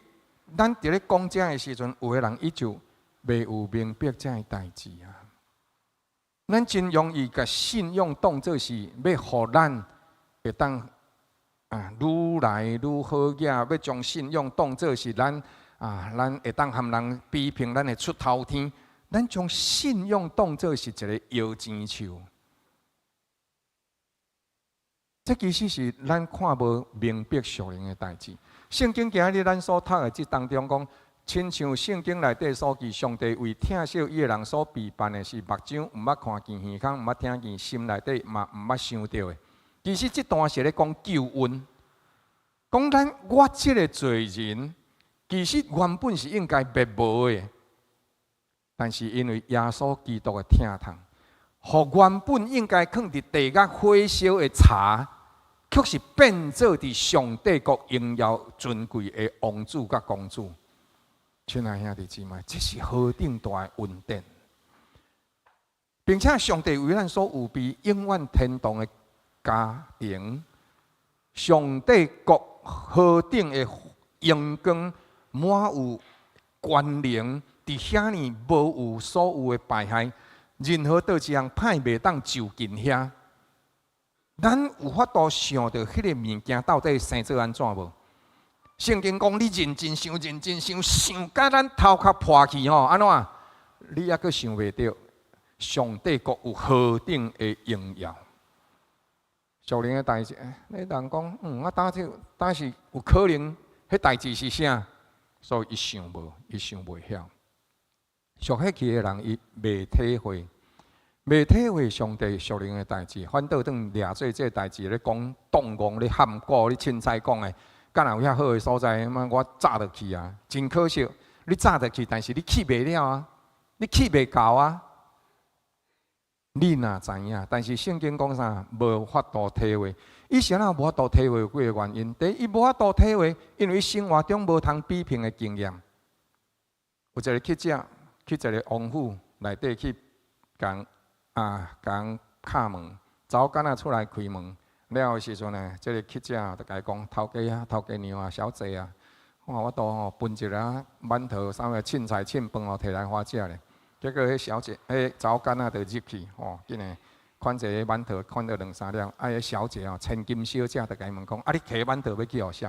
咱佇咧講這的時陣，有的人伊就袂有明白這个代誌啊。咱真容易共信仰當做是欲予咱會當啊愈來愈好額，欲將信仰當做是咱啊，咱會當和人比拼，咱會出頭天。咱將信仰當做是一个搖錢樹，這其實是咱看無明白屬靈的代誌。聖經今日咱所讀的這當中講，親像聖經內底所記，上帝為疼惜伊的人所備辦的是目睭毋捌看見，耳孔毋捌聽見，心內底嘛毋捌想著的。其實這段是咧講救恩，講咱我這个罪人，其實原本是應該滅無的。但是因為耶穌基督的疼痛，予原本應該囥佇地獄火燒的柴，卻是變做佇上帝國榮耀尊貴的王子佮公主。親愛兄弟姊妹，這是何等大的恩典！並且上帝為咱所預備永遠天堂的家庭，上帝國何等的榮光，滿有權能。佇遐爾無有所有的敗害，任何佗一項歹袂當就近遐。咱有法度想著彼个物件到底生做按怎無？聖經講你認真想，認真想，想甲咱頭殼破去吼，按怎？你猶閣想袂著上帝國有何等的榮耀？屬靈的代誌，你人講，嗯，啊，當這當時有可能，彼代誌是啥？所以伊想無，伊想袂曉。屬血氣的人，伊袂體會，袂體會上帝屬靈的代誌，反倒轉掠做這个代誌咧講動戇咧喊古咧凊彩講的，敢若有遐好的所在，我早就去啊！真可惜，你早就去，但是你去袂了啊，你去袂到啊！你若知影，但是聖經講啥？無法度體會。伊是按怎無法度體會？有幾个原因。第一，伊無法度體會，因為伊生活中無通比拼的經驗。有一个乞者去一个王府內底去共啊，共人敲門，查某囡仔出來開門了的時陣呢，這个乞者就共伊講：頭家啊，頭家娘啊，小姐啊，我都吼分一个饅頭，啥物凊菜凊飯哦，提來予我食咧。結果彼小姐，彼查某囡仔就入去，吼，緊來款一个饅頭，款著兩三粒。啊，彼小姐哦，千金小姐就共伊問講：啊，你提饅頭欲去予誰？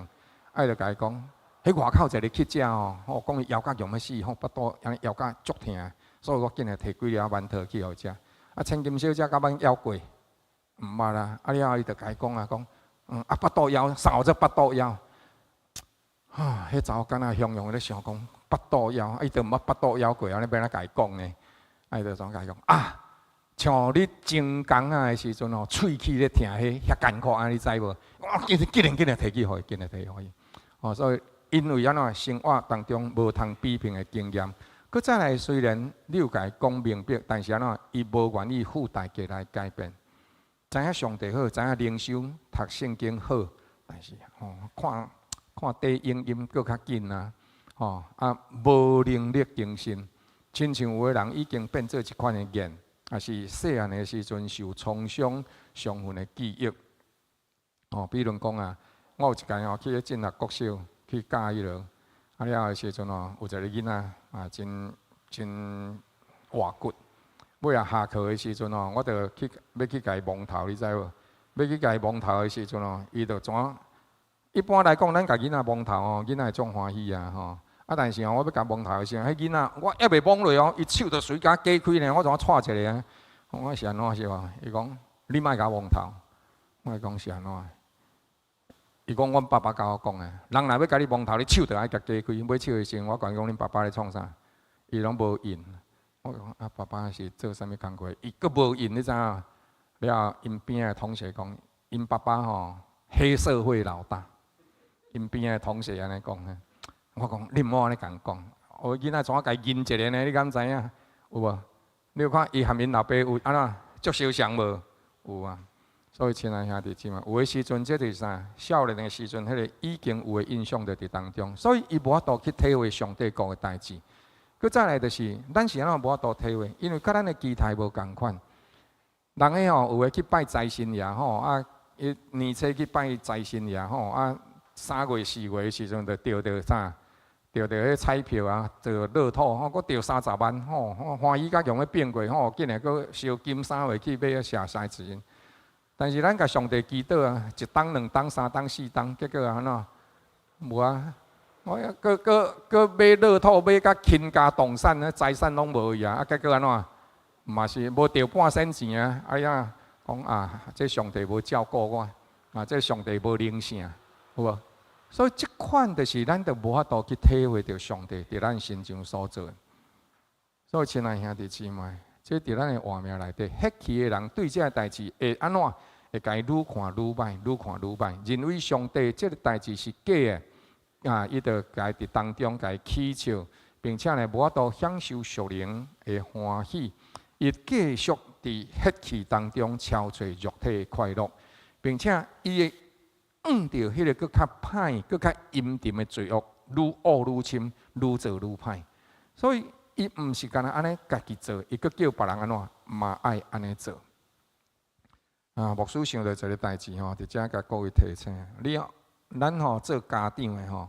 啊，伊就共伊講：彼外口一个乞者吼，吼，講伊枵甲強欲死，吼，腹肚按呢枵甲足疼，所以我緊來提幾粒饅頭去予伊食。啊，千金小姐敢捌枵過？毋捌啊！啊了後，伊就共伊講啊，講，啊，腹肚枵，啥叫做腹肚枵？啊，彼查某囡仔雄雄咧想講腹肚枵，啊，伊都毋捌腹肚枵過，按呢欲按怎共伊講呢？啊，伊就怎共伊講啊？像你前工仔的時陣吼，喙齒咧疼，彼遐艱苦，按呢你知無？我緊緊緊緊提去予伊，緊來提予伊。哦，所以因為按怎生活當中無通比拼的經驗，閣再來雖然你有共伊講明白，但是按怎伊無願意付代價來改變。知影上帝好，知影靈修讀聖經好，但是吼看看短影音閣較緊啊！吼啊，無能力更新，親像有的人已經變做這款的癮，抑是細漢的時陣受創傷傷痕的記憶。哦，比如講啊，我有一擺吼去彼進學國小去教彼落，啊了的時陣吼，有一个囡仔啊，真真活骨。尾仔下課的時陣吼，我就去欲去共伊摸頭，你知無？欲去共伊摸頭的時陣吼，伊就怎？一般來講，咱共囡仔摸頭吼，囡仔會足歡喜啊吼。啊，但是吼，我欲共摸頭的時陣，彼囡仔我猶未摸落哦，伊手就隨共解開呢，我怎掣一下啊？我是按怎是無？伊講你莫共我摸頭。我講是按怎？伊講阮爸爸共我講的，人若欲共你摸頭，你手就愛共解開。尾手的時陣，我共伊講恁爸爸咧創啥？伊攏無應。我講啊，爸爸是做啥物工課？伊閣無應，你知影？了後，𪜶邊的同學講，𪜶爸爸吼黑社會老大。𪜶邊的同學按呢講，我講你毋好按呢共講。我囡仔怎共伊認一下呢？你敢知影？有無？你有看伊和𪜶老爸有按怎足相像無？有啊。所以親愛兄弟姊妹，有的時陣這就是啥？少年的時陣，彼个已經有的印象就佇當中，所以伊無法度去體會上帝國的代誌。閣再來就是，咱是按怎無法度體會？因為佮咱的期待無仝款。人彼吼有的去拜財神爺吼，啊，伊年初去拜財神爺吼，啊，3月4月的時陣就著著啥？著著彼彩票啊，著樂透吼，閣著30萬吼，歡喜甲強欲變過吼，竟然閣燒金衫袂去買寫獅子。但是咱共上帝祈禱啊，一冬、兩冬、三冬、四冬，結果按怎？無啊！我閣閣閣買樂透買甲傾家動產，財產攏無去啊！啊，結果按怎？嘛是無著半仙錢啊！哎呀，講啊，這上帝無照顧我，啊，這上帝無靈性，有無？所以這款就是咱就無法度去體會著上帝佇咱身上所做的。所以，親愛兄弟姊妹，這佇咱的活命內底，血氣的人對這个代誌會按怎？會共伊愈看愈歹，愈看愈歹，認為上帝這个代誌是假的，啊，伊就共伊佇當中共伊起笑，並且呢，無法度享受屬靈的歡喜，伊繼續佇血氣當中超揣肉體的快樂，並且伊會向著彼个閣較歹、閣較陰沉的罪惡，愈挖愈深，愈做愈歹。所以，伊毋是干焦按呢家己做，伊閣叫別人按怎嘛愛按呢做。啊，牧師想著一个代誌吼，佇遮共各位提醒你，咱吼做家長的吼，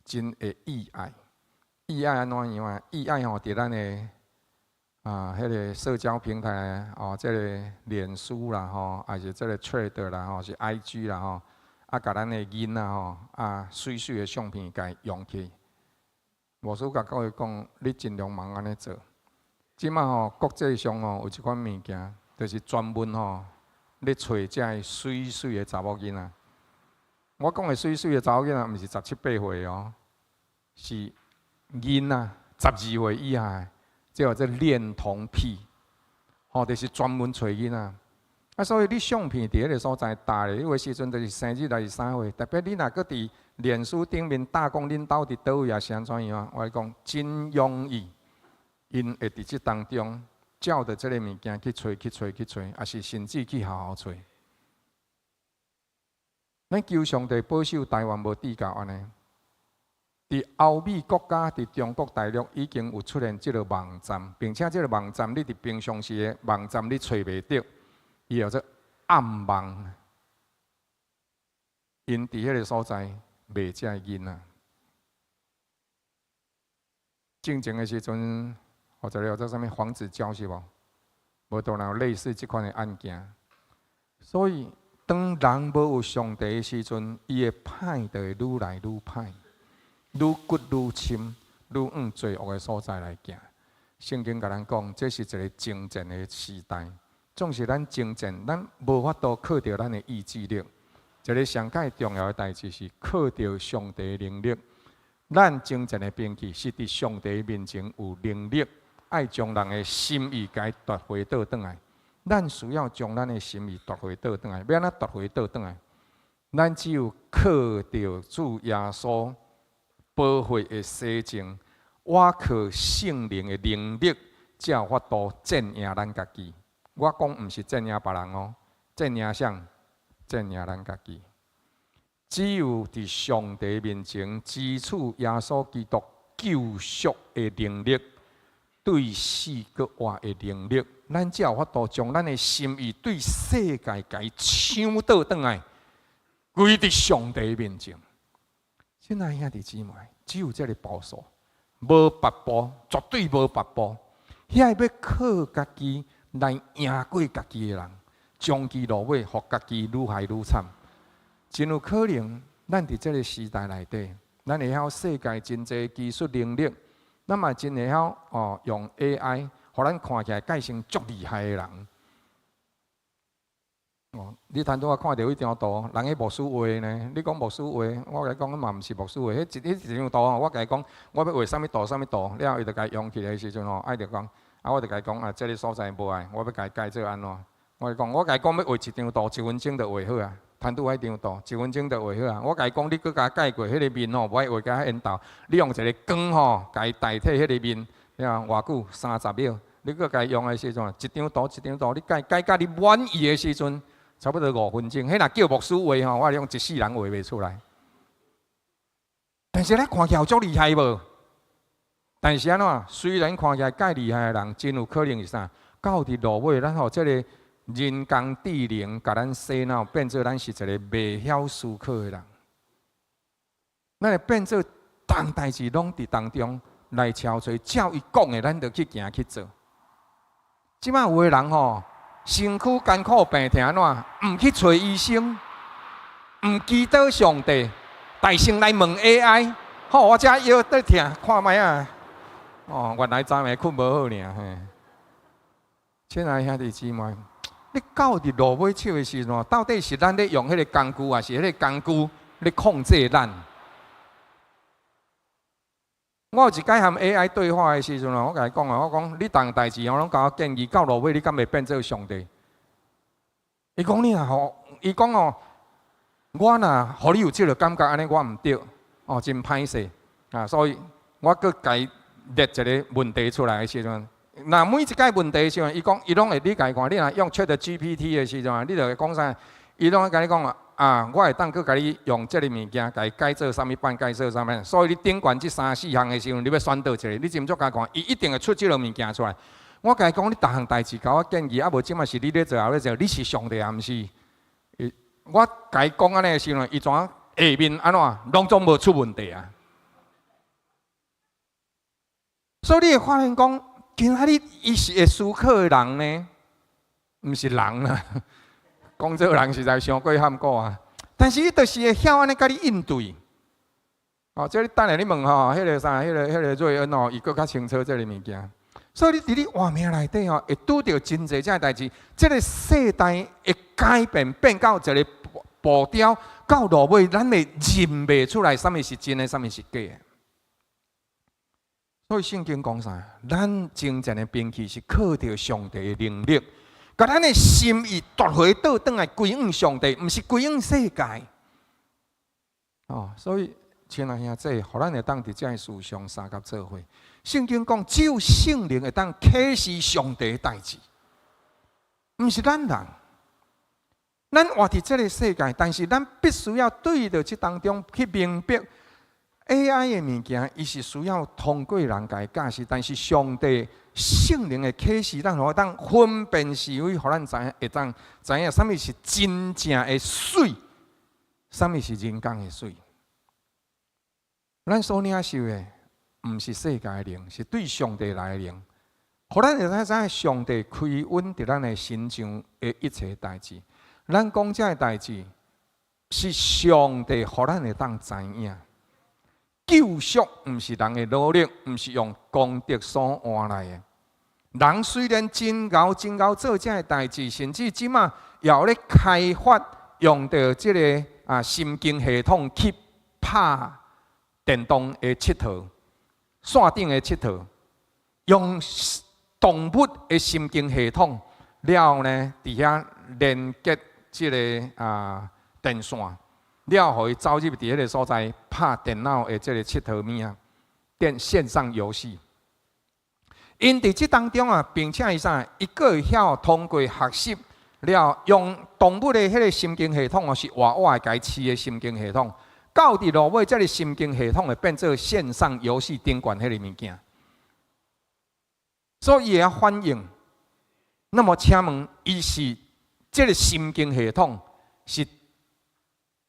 真會意愛，意愛按怎樣啊？意愛吼，佇咱的啊，彼个社交平台哦，這个臉書啦吼，抑是這个 Threads 啦吼，是 IG 啦吼，啊，共咱的囡仔吼，啊，媠媠的相片共伊用去。牧師共各位講，你盡量毋通按呢做。這馬吼，國際上吼有一款物件，就是專門吼咧揣這个媠媠的查某囡仔。我講的媠媠的查某囡仔，毋是十七八歲哦，是囡仔十二歲以下的，這叫做戀童癖。吼，就是專門揣囡仔。啊，所以你相片佇彼个所在貼咧，彼个時陣就是生日還是啥貨，特別你若閣佇臉書頂面打講恁兜佇佗位抑是按怎樣，我講真容易，𪜶會佇這當中照著這个物件去揣去揣去揣，抑是甚至去學校揣。咱求上帝保守台灣無至到按呢。佇歐美國家，佇中國大陸已經有出現這个網站，並且這个網站你佇平常時的網站你揣袂著。伊叫做暗網，𪜶佇彼个所在賣這个囡仔。進前的時陣，或者叫做啥物黃子佼是無？無當然有類似這款的案件。所以，當人無有上帝的時陣，伊的歹就會愈來愈歹，愈掘愈深，愈往罪惡的所在來行。聖經共咱講，這是一个征戰的時代。總是咱征戰，咱無法度靠著咱的意志力。一个上蓋重要的代誌是靠著上帝的能力。咱征戰的兵器是佇上帝面前有能力，愛將人的心意共伊奪回倒轉來。咱需要將咱的心意奪回倒轉來，欲按怎奪回倒轉來？咱只有靠著主耶穌寶血的洗淨，倚靠聖靈的能力，才有法度戰贏咱家己。我講毋是戰贏別人哦，戰贏誰？戰贏咱家己。只有佇上帝面前支取耶穌基督救贖的能力，對死閣活的能力，咱才有法度將咱的心意對世界共伊搶倒轉來，歸佇上帝面前。親愛兄弟姊妹，只有這个步數，無別步，絕對無別步。遐欲靠家己來贏過家己的人，終其落尾，予家己愈害愈慘。真有可能，咱佇這个時代內底，咱會曉世界真濟技術能力，咱嘛真會曉哦用 AI，予咱看起來蓋成足厲害的人。哦，你頭拄仔看著彼張圖，人彼牧師畫呢？你講牧師畫，我共你講嘛毋是牧師畫，彼一張圖我共伊講，我欲畫啥物圖啥物圖，了後伊就共伊用起來的時陣吼，愛著講，啊，我就共伊講啊，這个所在無愛，我欲共伊改做按怎？我講，我共伊講欲畫一張圖，一分鐘就畫好啊。頭拄仔彼張圖，一分鐘就畫好啊。我共伊講，你閣共改過，彼个面吼，無愛畫甲遐緣投，你用一个光吼，共伊代替彼个面，了偌久？30秒。你閣共伊用的時陣，一張圖一張圖，你改改甲你滿意的時陣，差不多5分鐘。彼若叫牧師畫吼，我用一世人畫袂出來。但是咱看起來有足厲害無？但是按怎？雖然看起來蓋厲害的人，真有可能是啥？到佇落尾，咱予這个人工智能共咱洗腦，變做咱是一个袂曉思考的人。咱會變做逐項代誌攏佇當中來敲揣，照伊講的，咱就去行去做。這擺有的人吼，身軀艱苦病疼按怎？毋去揣醫生，毋祈禱上帝，大聲來問 AI。好，我這腰佇疼，看覓仔。哦，原來昨暝睏無好爾嘿。親愛兄弟姊妹，你到佇落尾手的時陣，到底是咱咧用彼个工具，抑是彼个工具咧控制咱？我有一擺和 AI 對話的時陣，我共伊講啊，我講你逐項代誌哦，攏共我建議，到落尾你敢會變做上帝？伊講你若予，伊講哦，我若予你有這个感覺，按呢我毋對，哦，真歹勢啊，所以我閣共伊列一个問題出來的時陣，若每一擺問題的時陣，伊講伊攏會你共伊看，你若用 ChatGPT 的時陣，你就會講啥？伊攏會共你講啊。啊，我會當閣共你用這个物件，共伊改做啥物版，改做啥物。所以你頂懸這三四項的時陣，你欲選佗一个，你斟酌共看，伊一定會出這个物件出來。我共伊講，你逐項代誌共我建議，啊無這擺是你咧做，抑咧做，你是上帝抑毋是？我共伊講按呢的時陣，伊怎下面按怎，攏總無出問題啊。所以你會發現講，今仔日伊是會思考的人呢，毋是人啊。講這個人實在傷過譀古啊！但是伊就是會曉按呢共你應對。哦，這你等下你問吼，彼个啥，彼个瑞恩哦，伊閣較清楚這个物件。所以你佇你活命內底吼，會拄著真濟這个代誌。這个世代會改變，變到一个步調，到落尾，咱會認袂出來，啥物是真的，啥物是假的。所以聖經講啥？咱征戰的兵器是靠著上帝的能力，共咱的心意奪回倒轉來歸向上帝，毋是歸向世界。哦，所以親愛兄弟，予咱會當佇這个事上相佮做伙。聖經講，只有聖靈會當啟示上帝的代誌，毋是咱人。咱活佇這个世界，但是咱必須要對著這當中去明白 AI 的物件，伊是需要通過人共伊教示，但是上帝聖靈的啟示，咱會當分辨是非，予咱知影會當知影啥物是真正的媠，啥物是人工的媠。咱所領受的，毋是世界的靈，是對上帝來的靈，予咱會使知影上帝開恩佇咱的身上的一切代誌。咱講這个代誌，是上帝予咱會當知影。救贖毋是人的努力，毋是用功德所換來的。人雖然真𠢕真𠢕做這个代誌，甚至這馬也有咧開發用著這个神經系統去拍電動的𨑨迌，線頂的𨑨迌，用動物的神經系統了後呢，佇遐連結這个電線，了予伊走入佇彼个所在拍電腦的這个𨑨迌物仔，電線上遊戲。𪜶佇這當中啊，並且伊啥，伊閣會曉通過學習了，用動物的彼个神經系統哦，是活活的共伊飼的神經系統，到佇落尾，這个神經系統會變做線上遊戲頂懸彼个物件，所以伊會曉反應。那麼請問，伊是這个神經系統是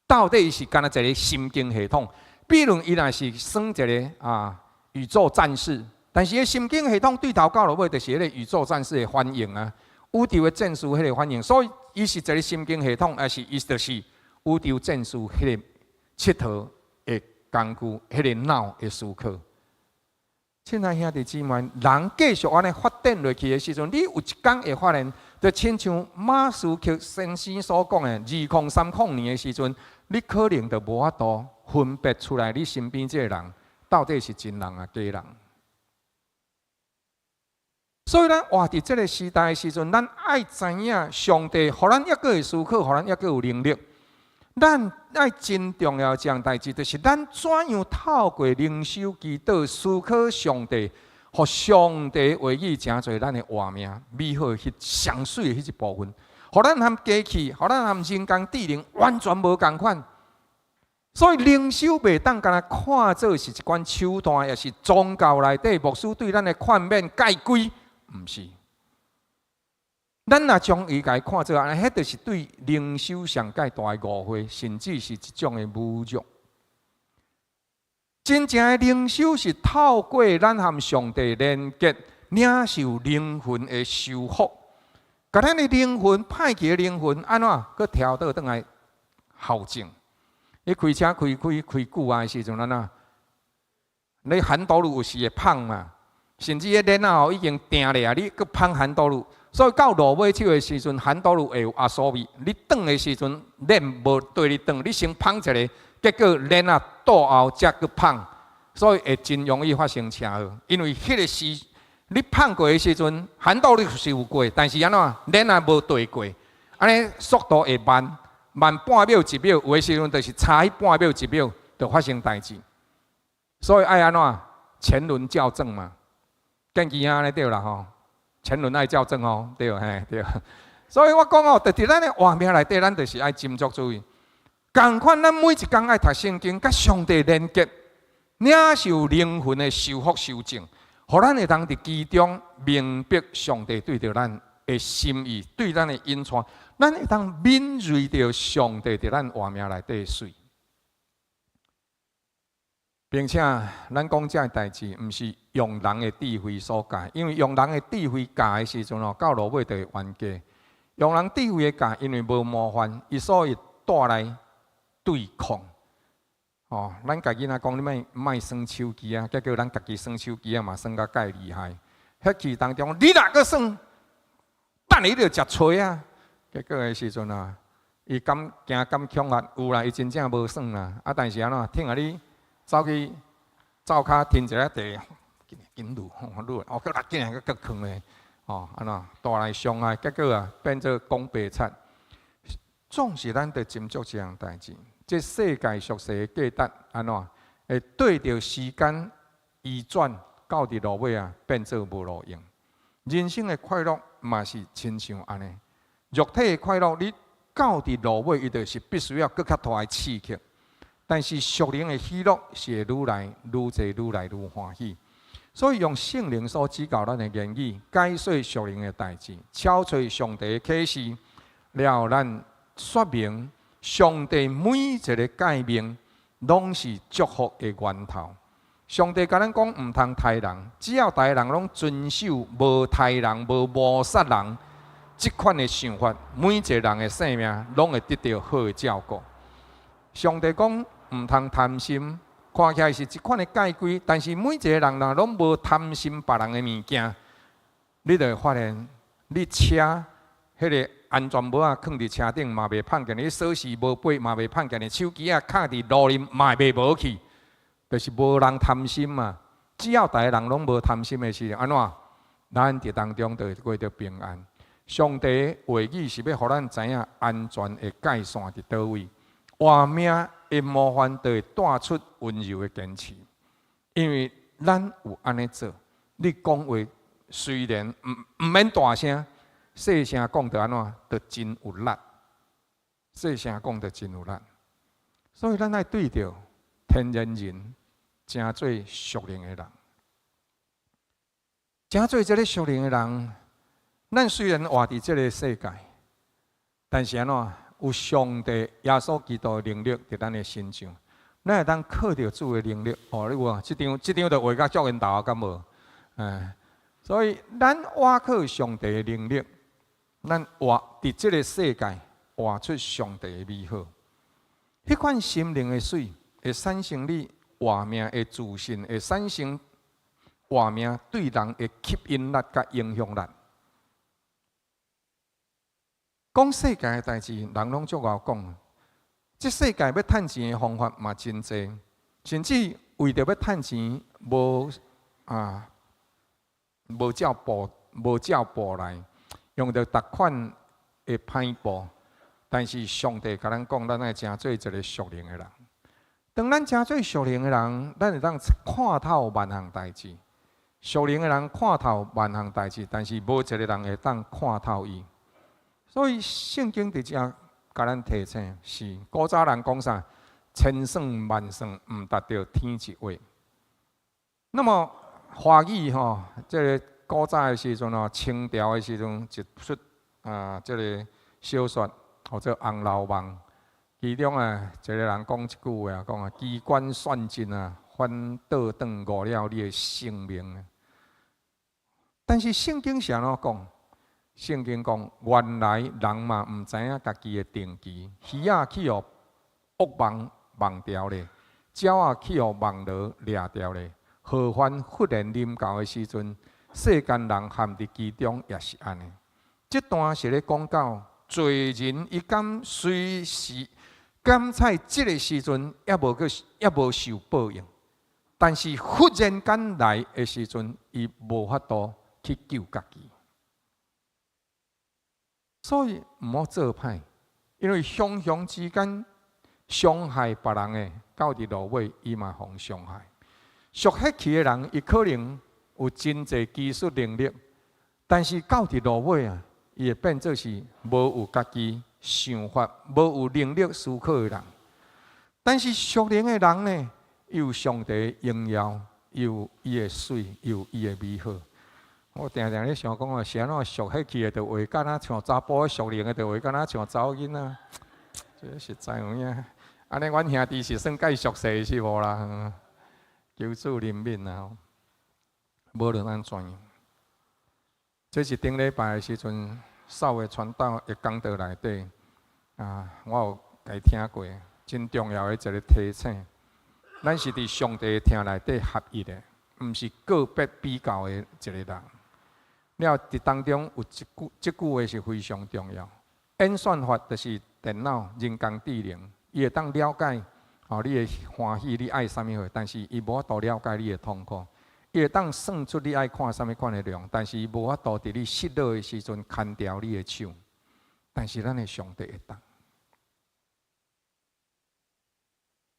到底是敢若一個神經系統？比如伊若是耍一个宇宙戰士，但是彼神經系統對頭到落尾就是彼个宇宙戰士的反應啊，宇宙的戰士彼个反應，所以伊是一個神經系統，還是伊就是宇宙戰士彼個𨑨迌的工具，彼个腦的思考？親愛兄弟姊妹，人繼續按呢發展落去的時陣，你有一工會發現，就親像馬斯克先生所講的，2030年的時陣，你可能就無法度分別出來，你身邊這个人到底是真人抑假人。所以咱活佇這个時代的時陣，咱愛知影上帝予咱猶閣會思考，予咱猶閣有能力。咱愛真重要一項代誌，就是咱怎樣透過靈修祈禱思考上帝，予上帝話語成做咱的活命，美好彼上媠的彼一部分，予咱和機器，予咱和人工智能完全無仝款。所以靈修袂當干焦看做是一款手段，抑是宗教內底牧師對咱的勸勉戒規，毋是。咱若將伊共伊看做按呢，彼就是對靈修上蓋大的誤會，甚至是一種的侮辱。真正的靈修是透過咱和上帝連結，領受靈魂的修復，共咱的靈魂歹去的靈魂按怎閣調倒轉來校正。你開車開開開久啊的時陣，按怎？你 handle 有時會碰嘛，甚至彼鏈仔吼已經定咧啊，你閣碰 handle。所以到路尾手的時陣，handle 會有壓縮味。你轉的時陣，鏈無綴你轉，你先碰一个，結果鏈仔倒後才閣碰，所以會真容易發生車禍。因為彼个時你碰過的時陣，handle 是有過，但是按怎鏈仔無綴過，按呢速度會慢，慢半秒一秒，有的時陣就是差彼半秒一秒，就發生代誌。所以愛按怎前輪校正嘛，電機按呢對啦吼。前輪愛校正哦，對嘿對。所以我講哦，佇咱的活命內底，咱就是愛斟酌注意。仝款，咱每一工愛讀聖經，佮上帝連結，領受靈魂的修復修正，予咱會當佇其中明白上帝對著咱的心意，對咱的引帶，咱會當敏銳著上帝佇咱活命內底的媠。並且，咱講這个代誌，毋是用人的智慧所教，因為用人的智慧教的時陣哦，到落尾就會冤家。用人智慧的教，因為無模範，伊所以帶來對抗。哦，咱共囡仔講，你莫莫耍手機啊，結果咱家己耍手機啊嘛，耍甲蓋厲害。彼氣當中，你若閣耍，等下你就食槌啊！結果的時陣啊，伊敢驚敢恐嚇，有啦，伊真正無耍啦。啊，但是按怎？聽下你走去灶跤添一下茶，紧撸，撸，哦，閣拉起來，閣閣囥咧，哦，按怎帶來傷害，結果啊變做講白賊。總是咱佇斟酌這項代誌，這世界俗世的價值按怎會對著時間移轉到佇落尾啊，變做無路用。人生的快樂嘛是親像按呢，肉體的快樂，你到佇落尾，伊就是必須要閣較大的刺激。但是屬靈的喜樂是會愈來愈濟，愈來愈歡喜。所以用聖靈所指教咱的言語，解說屬靈的代誌，巧揣上帝的啟示，了後咱說明上帝每一个誡命，攏是祝福的源頭。上帝共咱講毋通刣人，只要逐个人攏遵守無刣人、無謀殺人這款的想法，每一个人的性命攏會得著好的照顧。上帝講毋通貪心，看起來是一款的戒規，但是每一个人若攏無貪心別人的物件，你就會發現，你車彼个安全帽仔囥佇車頂嘛袂碰見，你鎖匙無背嘛袂碰見，你手機仔敲佇路裡嘛袂無去，就是無人貪心嘛。只要逐个人攏無貪心的時陣，按怎？咱佇當中就會過著平安。上帝話語是欲予咱知影安全的界線佇佗位，活命的模範就會帶出溫柔的堅持，因為咱有按呢做。你講話雖然毋免大聲，細聲講著按怎，就真有力。細聲講著真有力，所以咱愛對著天然人，成做屬靈的人，成做這个屬靈的人。咱雖然活佇這个世界，但是按怎有上帝耶穌基督的能力佇咱的身上，咱會當靠著主的能力。哦，你有無？這張這張就畫甲足緣投啊，敢無？哎，所以咱倚靠上帝的能力，咱活佇這个世界，活出上帝的美好。彼款心靈的水，會產生你活命的自信，會產生活命對人的吸引力佮影響力。講世界的代誌，人攏足𠢕講。這世界欲趁錢的方法嘛真濟，甚至為著欲趁錢，無啊無照步無照步來，用著逐款的歹步。但是上帝共咱講，咱愛成做一个屬靈的人。當咱成做屬靈的人，咱會當看透萬項代誌。屬靈的人看透萬項代誌，但是無一个人會當看透伊。所以聖經佇遮共咱提醒，是古早人講啥？千算萬算，毋達著天一畫。那麼華語吼，這个古早的時陣吼，清朝的時陣一出啊，這个小說號做《紅樓夢》，其中啊一个人講一句話啊，講啊機關算盡啊，反倒轉誤了你的性命。但是聖經是按怎講？聖經講，原來人嘛毋知影家己的定期，魚仔去予惡網網牢咧，鳥仔去予網羅掠牢咧。何番忽然臨到的時陣，世間人陷佇其中也是按呢。這段是咧講到罪人，伊敢隨時敢在這个時陣猶無去，猶無受報應，但是忽然間來的時陣，伊無法度去救家己。所以毋好做歹，因為雄雄之間傷害別人的，到佇落尾伊嘛予傷害。屬血氣的人，伊可能有真濟技術能力，但是到佇落尾啊，伊會變做是無有家己想法、無有能力思考的人。但是屬靈的人呢，伊有上帝的榮耀，伊有伊的水，伊有伊的美好。我定定咧想講啊，是按怎屬血氣的，就畫敢若像查埔；屬靈的，就畫敢若像查某囡仔。這實在有影。按呢，阮兄弟是算介俗世是無啦？求主憐憫啊！無論按怎樣，這是頂禮拜的時陣，少的傳道的講道內底啊，我有共聽過，真重要的一个提醒。咱是佇上帝的疼內底合一的，毋是個別比較的一个人。了，佇當中有一句，這句話是非常重要。演算法就是電腦、人工智能，伊會當了解哦，你的歡喜，你愛啥物貨，但是伊無法度了解你的痛苦。伊會當算出你愛看啥物款的內容，但是伊無法度佇你失落的時陣牽牢你的手。但是咱的上帝會當。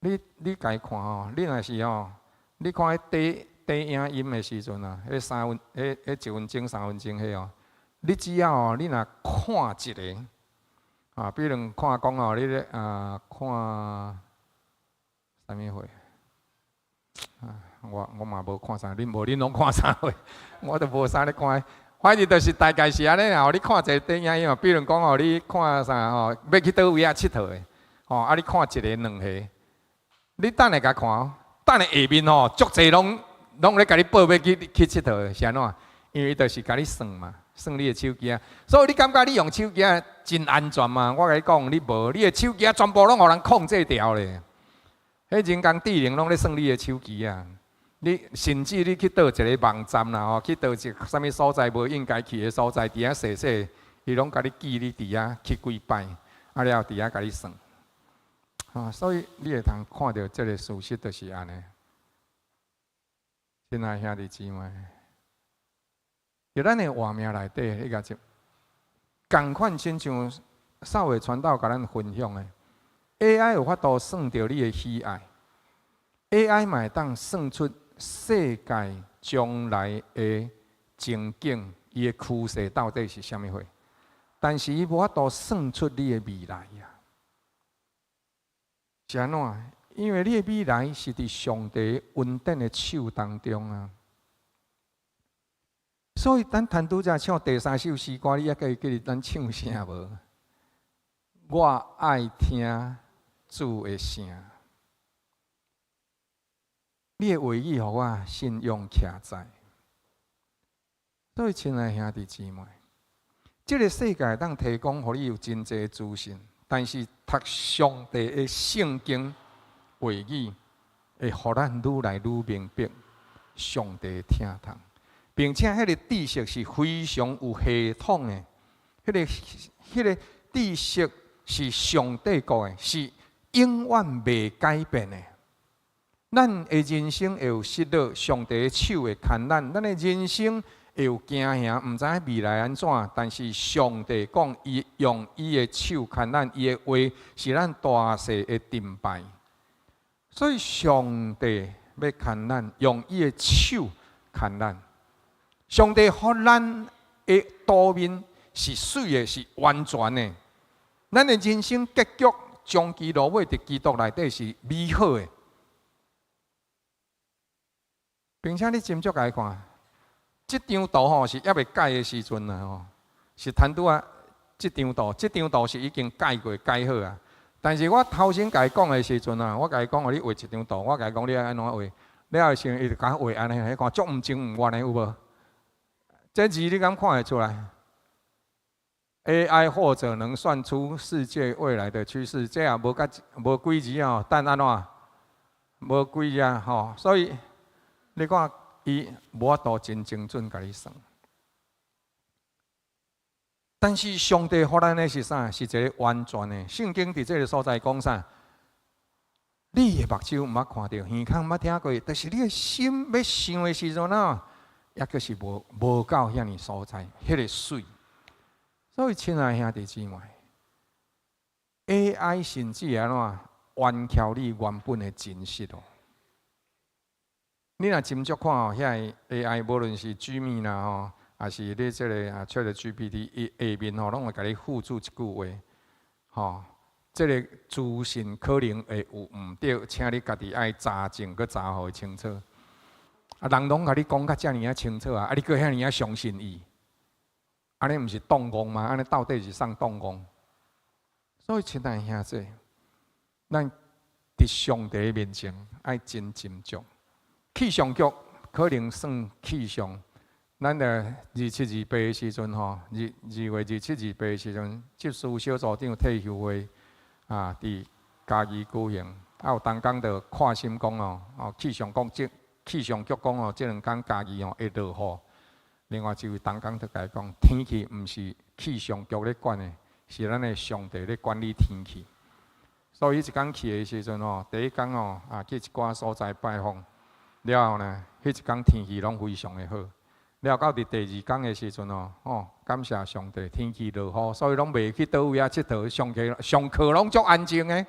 你家看吼，你若是吼，你看彼短短影音的時陣啊，彼三分，彼彼一分鐘、3分鐘彼哦，你只要哦，你若看一个，啊，比如看講哦，你咧啊看啥物貨？啊，我嘛無看啥，恁無恁攏看啥貨？我都無啥咧看，反正就是大概是按呢啦。你看一个短影音，比如講哦，你看啥吼，欲去佗位仔𨑨迌的，吼，啊，你看一个、兩个，你等下共看哦，等下下面吼，足濟攏咧共你報欲去𨑨迌的，是按怎？因為伊就是共你算嘛，算你的手機啊。所以你感覺你用手機仔真安全嗎？我共你講，你無，你的手機仔全部攏予人控制牢咧。彼人工智能攏咧算你的手機啊！你甚至你去佗一个網站啦吼，去佗一个啥物所在無應該去的所在，佇遐踅踅，伊攏共你記你佇遐去幾擺，啊了後佇遐共你算。啊，所以你會通看著這个事實就是按呢。親愛兄弟姊妹，佇咱的活命內底，你共就仝款親像少偉傳道共咱分享的，AI 有法度算著你的喜愛，AI 嘛會當算出世界將來的前景，伊的趨勢到底是啥物貨，但是伊無法度算出你的未來啊。是按怎？因為你的未來是佇上帝恩典的手當中啊。所以，咱談拄才唱第三首詩歌，你猶閣會記得咱唱啥無？我愛聽主的聲，你的話語予我信仰徛在。所以，親愛兄弟姊妹，這个世界當提供予你有真濟資訊，但是讀上帝的聖經話語，會予咱愈來愈明白上帝的疼痛，並且彼个知識是非常有系統的，彼个知識是上帝國的，是永遠袂改變的。咱的人生會有失落，上帝的手會牽咱；咱的人生會有驚嚇，毋知影未來按怎。但是上帝講，伊用伊的手牽咱，伊的話是咱大細的盾牌。所以上帝欲牽咱，用伊的手牽咱。上帝予咱的度面是媠的，是完全的。咱的人生結局，終其落尾佇基督內底是美好的。並且你斟酌來看，這張圖吼是猶未改的時陣啊吼，是談拄仔這張圖，這張圖是已經改過改好啊。但是我頭先共伊講的時陣啊，我共伊講，予你畫一張圖，我共伊講你愛按怎畫，了後時伊就共我畫按呢，你看足毋情毋願的有無？這字你敢看會出來？AI 或者能算出世界未來的趨勢，這也無甲無幾字哦，等按怎？無幾字吼，所以你看伊無法度真精準共你算。但是上帝予咱的是啥？是一个完全的。聖經佇這个所在講啥？你的目睭毋捌看著，耳孔毋捌聽過，但是你的心欲想的時陣啊，猶閣是無到遐爾所在，彼个媠。所以，親愛兄弟姊妹，AI 甚至按怎冤曲你原本的真實哦。你若斟酌看哦，遐个 AI 無論是 Gemini 啦吼，抑是你這个啊 ChatGPT，伊下面吼攏會共你附註一句話，吼，這个資訊可能會有毋對，請你家己愛查證，閣查予清楚。啊，人攏共你講甲遮爾仔清楚啊，啊，你閣遐爾仔相信伊？按呢毋是當戇嗎？按呢到底是啥當戇？所以，親愛兄弟，咱佇上帝面前愛真斟酌。氣象局可能算氣象，咱佇二七二八的時陣吼，2月27、28的時陣，執事小組長退休會啊，佇嘉義舉行。啊，有同工就看新講哦，哦，氣象局講哦，這兩工嘉義哦會落雨。另外一位同工就共伊講，天氣毋是氣象局咧管的，是咱的上帝咧管理天氣。所以彼一工去的時陣吼，第一工吼啊去一寡所在拜訪，了後呢，彼一工天氣攏非常的好。了到佇第二工的時陣哦，哦，感謝上帝，天氣落雨，所以攏袂去佗位仔𨑨迌，上課上課攏足安靜的。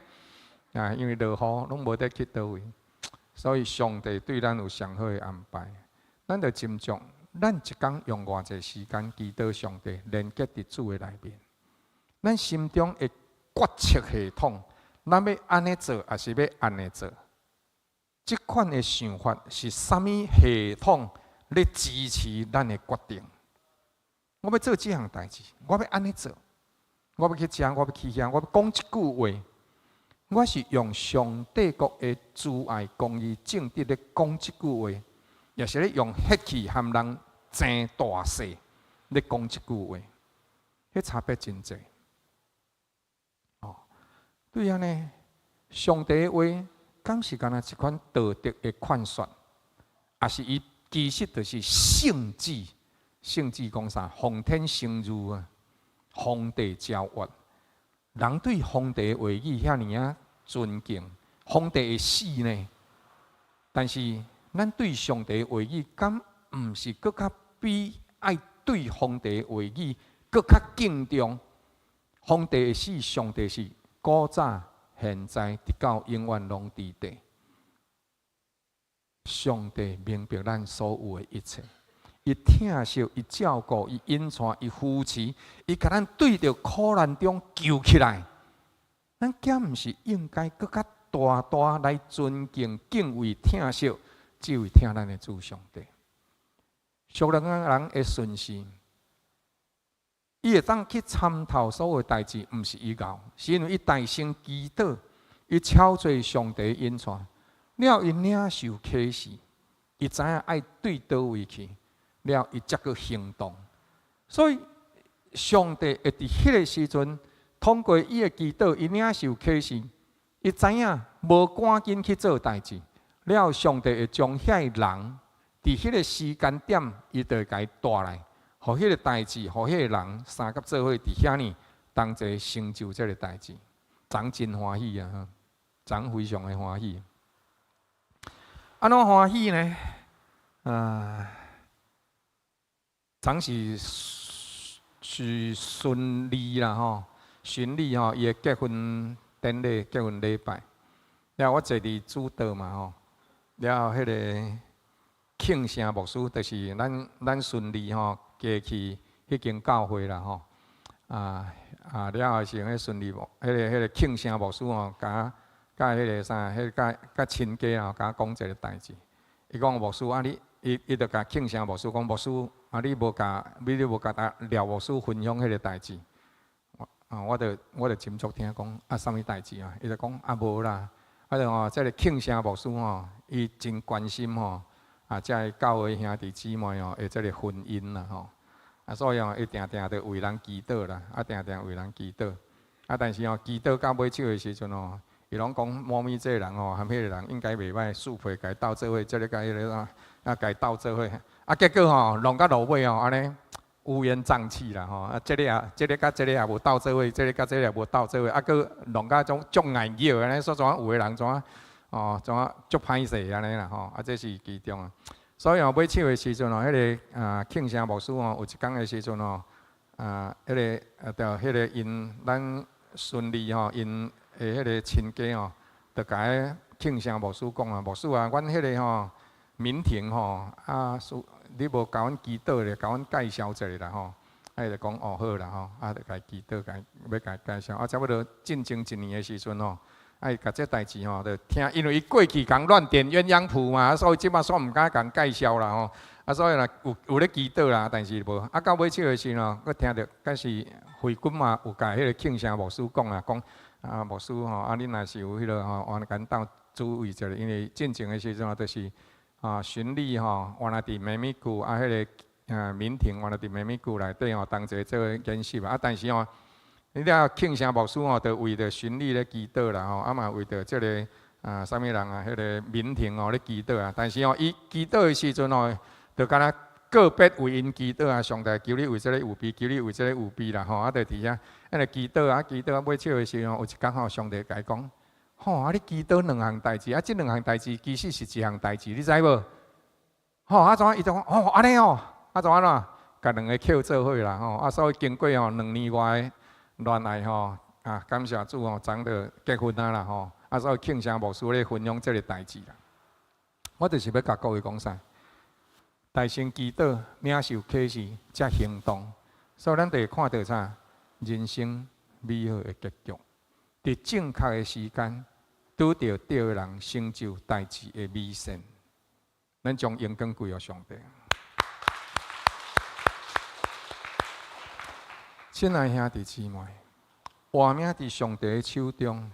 啊，因為落雨，攏無得去佗位，所以上帝對咱有上好的安排。咱著斟酌，咱一工用偌濟時間祈禱上帝，連結佇主的內面。咱心中的決策系統，咱欲按呢做，抑是欲按呢做？這款的想法是啥物系統咧支持咱的決定？我欲做這項代誌，我欲按呢做，我欲去遮，我欲去遐，我欲講這句話。我是用上帝國的慈愛、公義、正直咧講這句話，抑是咧用血氣和人爭大細咧講這句話，彼差別真濟。哦，對按呢，上帝的話敢是敢若一款道德的勸說，抑是伊其實就是聖旨。聖旨講啥？奉天承運啊，皇帝詔曰。人對皇帝的話語遐爾仔尊敬，皇帝會死呢？但是咱對上帝的話語，敢毋是閣較比愛對皇帝的話語閣較敬重？皇帝會死，上帝是古早、現在，直到永遠攏佇地。上帝明白咱所有的一切，伊疼惜、伊照顧、伊引帶、伊扶持，伊共咱對著苦難中救起來。咱敢毋是應該閣較大大來尊敬、敬畏、疼惜這位疼咱的主上帝？屬靈的人的順序，伊會當去參透所有代誌，毋是伊𠢕，是因為伊大聲祈禱，伊超做上帝引帶，了伊領受啟示，伊知影愛對佗位去，了伊才閣行動。所以上帝會佇彼个時陣，通過伊的祈禱，伊領受啟示，伊知影無趕緊去做代誌，了上帝會將遐个人佇彼个時間點，伊就會共伊帶來，予彼个代誌，予彼个人相佮做伙佇遐呢，同齊成就這个代誌，昨真歡喜啊！昨非常的歡喜。按怎歡喜呢？啊，昨是順利啦吼，順利吼，伊的結婚典禮、結婚禮拜。了我坐佇主桌嘛吼，了彼个慶城牧師就是咱順利吼，過去彼間教會啦吼。啊啊了後是彼順利牧，彼个慶城牧師吼，共佮彼个啥，彼个佮佮親家吼，共我講一个代誌。伊講牧師啊，你伊伊就共慶城牧師講，牧師啊，你無共廖牧師分享彼个代誌。啊，我就斟酌聽講啊，啥物代誌啊？伊就講啊，無啦。啊，就吼，這个慶城牧師吼，伊真關心吼，啊，這个教會兄弟姊妹吼，的這个婚姻啦吼。啊，所以吼，伊定定著為人祈禱啦，啊，定定為人祈禱。啊，但是吼，祈禱到尾手的時陣吼，伊攏講某咪這个人吼，和彼个人應該袂䆀，四皮共伊鬥做伙，這个佮彼个啊，啊，共伊鬥做伙。啊，結果吼，弄到落尾吼，按呢烏煙瘴氣啦吼。啊，這个也，這个佮這个也無鬥做伙，這个佮這个也無鬥做伙，啊，閣弄甲種足礙耳按呢，煞怎有的人怎哦，怎足歹勢按呢啦吼。啊，這是其中啊。所以吼，尾手的時陣吼，彼个啊慶城牧師吼，有一工的時陣吼，啊，彼个啊，著彼个𪜶咱順利吼，𪜶的彼个親家吼，就共彼慶城牧師講啊，牧師啊，阮彼个吼明婷吼，啊，你無共阮祈禱咧，共阮介紹一下啦吼。啊，伊就講哦好啦吼，啊，就共伊祈禱，共伊欲共伊介紹。啊，差不多進前一年的時陣吼，啊，伊共這代誌吼，就聽，因為伊過去共亂點鴛鴦譜嘛，所以這擺煞毋敢共介紹啦吼。啊，所以啦，有咧祈禱啦，但是無。啊，到尾手的時吼，閣聽著，敢是慧君嘛有共彼个慶城牧師講啊，講啊牧師吼，啊恁若是有彼个吼，我共鬥注意一下，因為進前的時陣就是啊，巡禮吼，原來佇美美谷啊，彼个明婷原來佇美美谷內底吼，同齊做研習啊，但是吼，你了慶城牧師吼，就為著巡禮咧祈禱啦吼，啊嘛為著這个啊啥物人啊，彼个明婷吼咧祈禱啊，但是吼，伊祈禱的時陣吼，就敢若個別為𪜶祈禱啊，上帝求你為這个預備，求你為這个預備啦吼，啊，就佇遐，彼个祈禱啊，祈禱啊，尾手的時陣，有一工吼，上帝共伊講，吼，啊你祈禱兩項代誌，啊這兩項代誌其實是一項代誌，你知無？吼，啊怎伊就講，哦，按呢哦，啊怎按怎？共兩个扣做伙啦，吼，啊所以經過吼2年外的戀愛吼，啊感謝主吼，昨就結婚啊啦吼，啊所以慶聲牧師咧分享這个代誌啦。我就是欲共各位講啥？大聲祈禱、領受啟示，才行動。所以咱就會看著啥？人生美好的結局，佇正確的時間，拄著對的人，成就代誌的美善。咱將榮光歸予上帝。親愛兄弟姊妹，活命佇上帝的手中。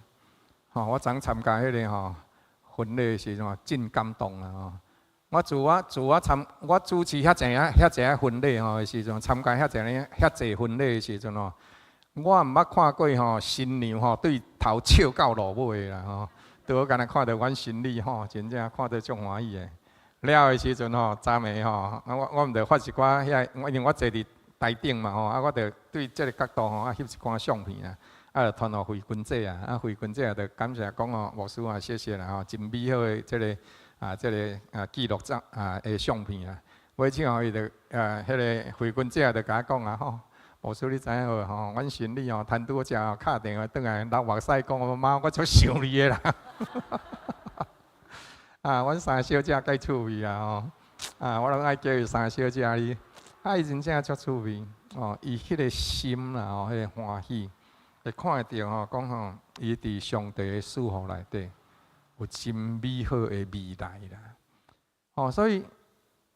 吼，我昨參加彼个吼婚禮的時陣，真感動啊！吼，我自我參我主持遐濟啊遐濟啊婚禮吼的時陣，參加遐濟呢遐濟婚禮的時陣吼，我毋捌看過吼新娘吼對頭笑到落尾啦吼，拄好敢若看著阮新女吼，真正看著足歡喜的。了的時陣吼，昨暝吼，啊我我毋著發一寡遐，因為我坐佇台頂嘛吼，啊我著對這个角度吼，啊翕一寡相片啊，啊就傳予慧君姐啊，啊慧君姐就感謝講吼，牧師啊，謝謝啦吼，真美好的這个啊這个啊記錄照啊的相片啊。尾之後伊就啊，彼个慧君姐就共我講啊吼，牧師你知影無吼，阮新女吼，趁拄才敲電話轉來流目屎講，我媽我足想你的啦。啊，阮三小姐介趣味啊吼，啊，我攏愛叫伊三小姐伊，啊，伊真正足趣味哦，伊彼个心啦吼，彼个歡喜，會看會著吼，講吼，伊佇上帝的祝福內底有真美好的未來啦。哦，所以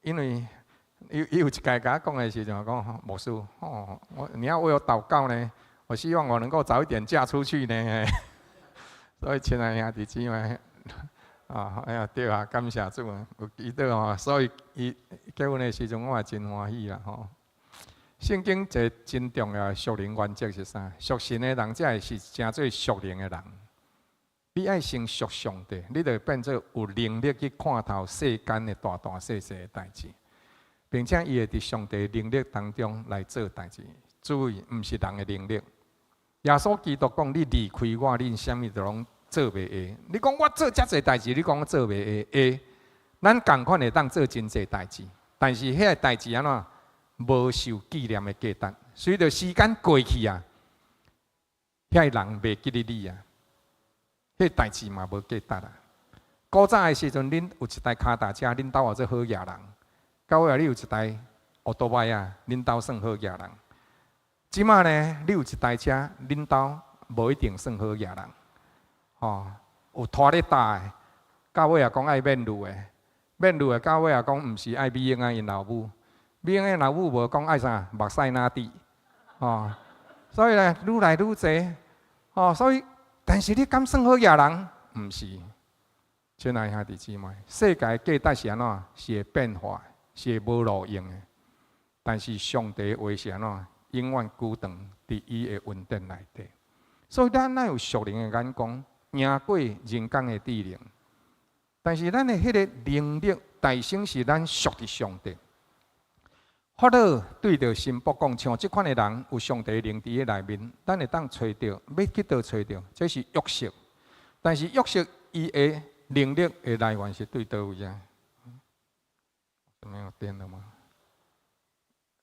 因為伊有一擺共我講的時陣，講牧師，哦，我你要為我禱告呢，我希望我能夠早一點嫁出去呢。所以親愛兄弟姊妹。啊，哎呀，對啊，感謝主啊，有祈禱吼，所以伊結婚的時陣，我也真歡喜啦吼。聖經一个真重要的屬靈原則是啥？屬神的人才會是成做屬靈的人。你愛先屬上帝，你就會變做有能力去看透世間的大大細細的代誌，並且伊會佇上帝能力當中來做代誌。注意，毋是人的能力。耶穌基督講：你離開我，恁啥物都攏做袂會。你講我做遮濟代誌，你講我做袂會？會，咱仝款會當做真濟代誌，但是彼个代誌按怎無受紀念的價值。隨著時間過去啊，彼个人袂記得你啊，彼个代誌嘛無價值啊。古早的時陣，恁有一台跤踏車，恁兜號做好額人；到尾仔你有一台歐多拜啊，恁兜算好額人。這馬呢，你有一台車，恁兜無一定算好額人。吼，有拖咧踏的，到尾也講愛免路的，免路的到尾也講毋是愛美英仔𪜶老母，美英仔老母無講愛啥，目屎哪滴，吼，所以呢，愈來愈濟，吼，所以，但是你敢算好額人？毋是，親愛兄弟姊妹，世界價值是按怎？是會變化，是會無路用的。但是上帝的話是按怎？永遠久長佇伊的恩典內底。所以咱愛有屬靈的眼光，贏過人間的智能。但是咱的彼个能力，大先是咱屬佇上帝。法老對著臣僕講，像這款的人有上帝靈佇伊內面，咱會當揣著，欲去佗揣著，這是約瑟。但是約瑟伊的能力的來源是對佗位啊？沒有電了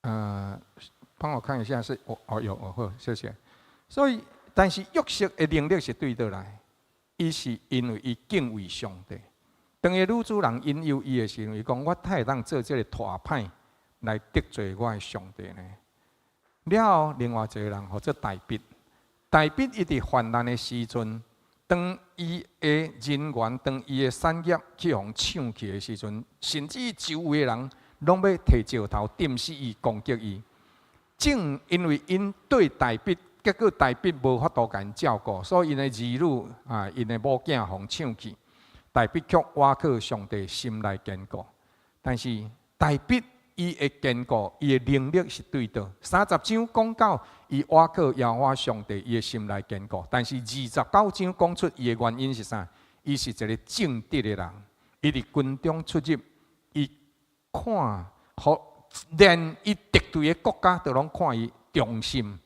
嗎？幫我看一下是，哦哦有哦好，謝謝。所以，但是約瑟的能力是對佗來？伊是因為伊敬畏上帝。當彼女主人引誘伊的時陣，伊講我太會當做這个拖歹來得罪我的上帝呢？了後，另外一個人號做大衛。大衛伊佇患難的時陣，當伊的人員、當伊的產業去予人搶去的時陣，甚至周圍的人攏欲提石頭釘死伊、攻擊伊。正因為𪜶對大衛，結果大衛無法度共𪜶照顧，所以𪜶的兒女啊，𪜶的某囝予人搶去，大衛卻倚靠上帝心內堅固。但是大衛伊的堅固，伊的能力是對佗？30章講到伊倚靠耶和華上帝，伊的心內堅固。但是29章講出伊的原因是啥？伊是一个正直的人，伊佇軍中出入，伊看予連伊敵對的國家都攏看伊忠心。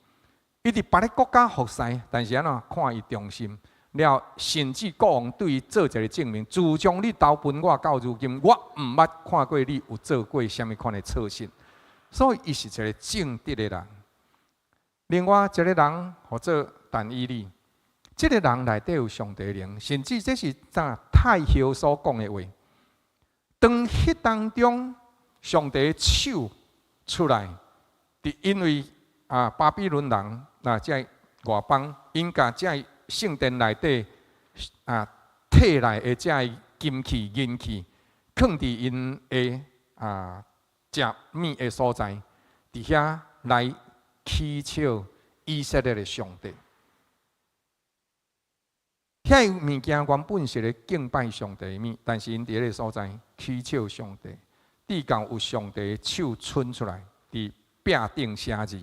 伊佇別个國家服侍，但是按怎看伊忠心？了，甚至國王對伊做一个證明：自從你投奔我到如今，我毋捌看過你有做過啥物款的錯事。所以，伊是一个正直的人。另外一个人號做但以理，這个人內底有上帝靈，甚至這是啥太后所講的話。當彼當中，上帝手出來，佇因為啊巴比倫人啊，這外邦𪜶共這聖殿內底啊，提來的這金器銀器，囥佇𪜶的啊食物的所在，佇遐來取笑以色列的上帝。遐物件原本是咧敬拜上帝的物，但是𪜶佇彼个所在取笑上帝，直到有上帝的手伸出來，佇壁頂寫字，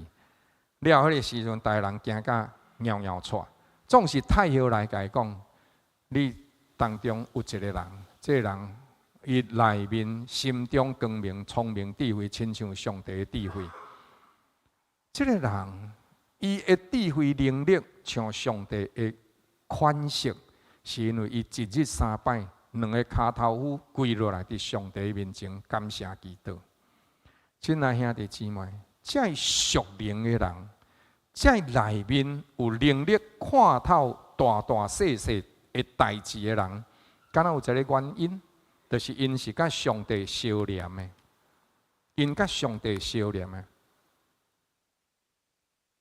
了彼个時陣，逐个人驚甲搖搖掣。總是太后來共伊講，你當中有一個人，這个人伊內面心中光明、聰明、智慧，親像上帝的智慧。這個人伊的智慧能力像上帝的款式，是因為伊一日三擺，兩个跤頭趺跪落來佇上帝面前感謝祈禱。親愛兄弟姊妹，這屬靈的人，這內面有能力看透大大細細的代誌的人，敢若有一个原因，就是𪜶是佮上帝相連的，𪜶佮上帝相連的。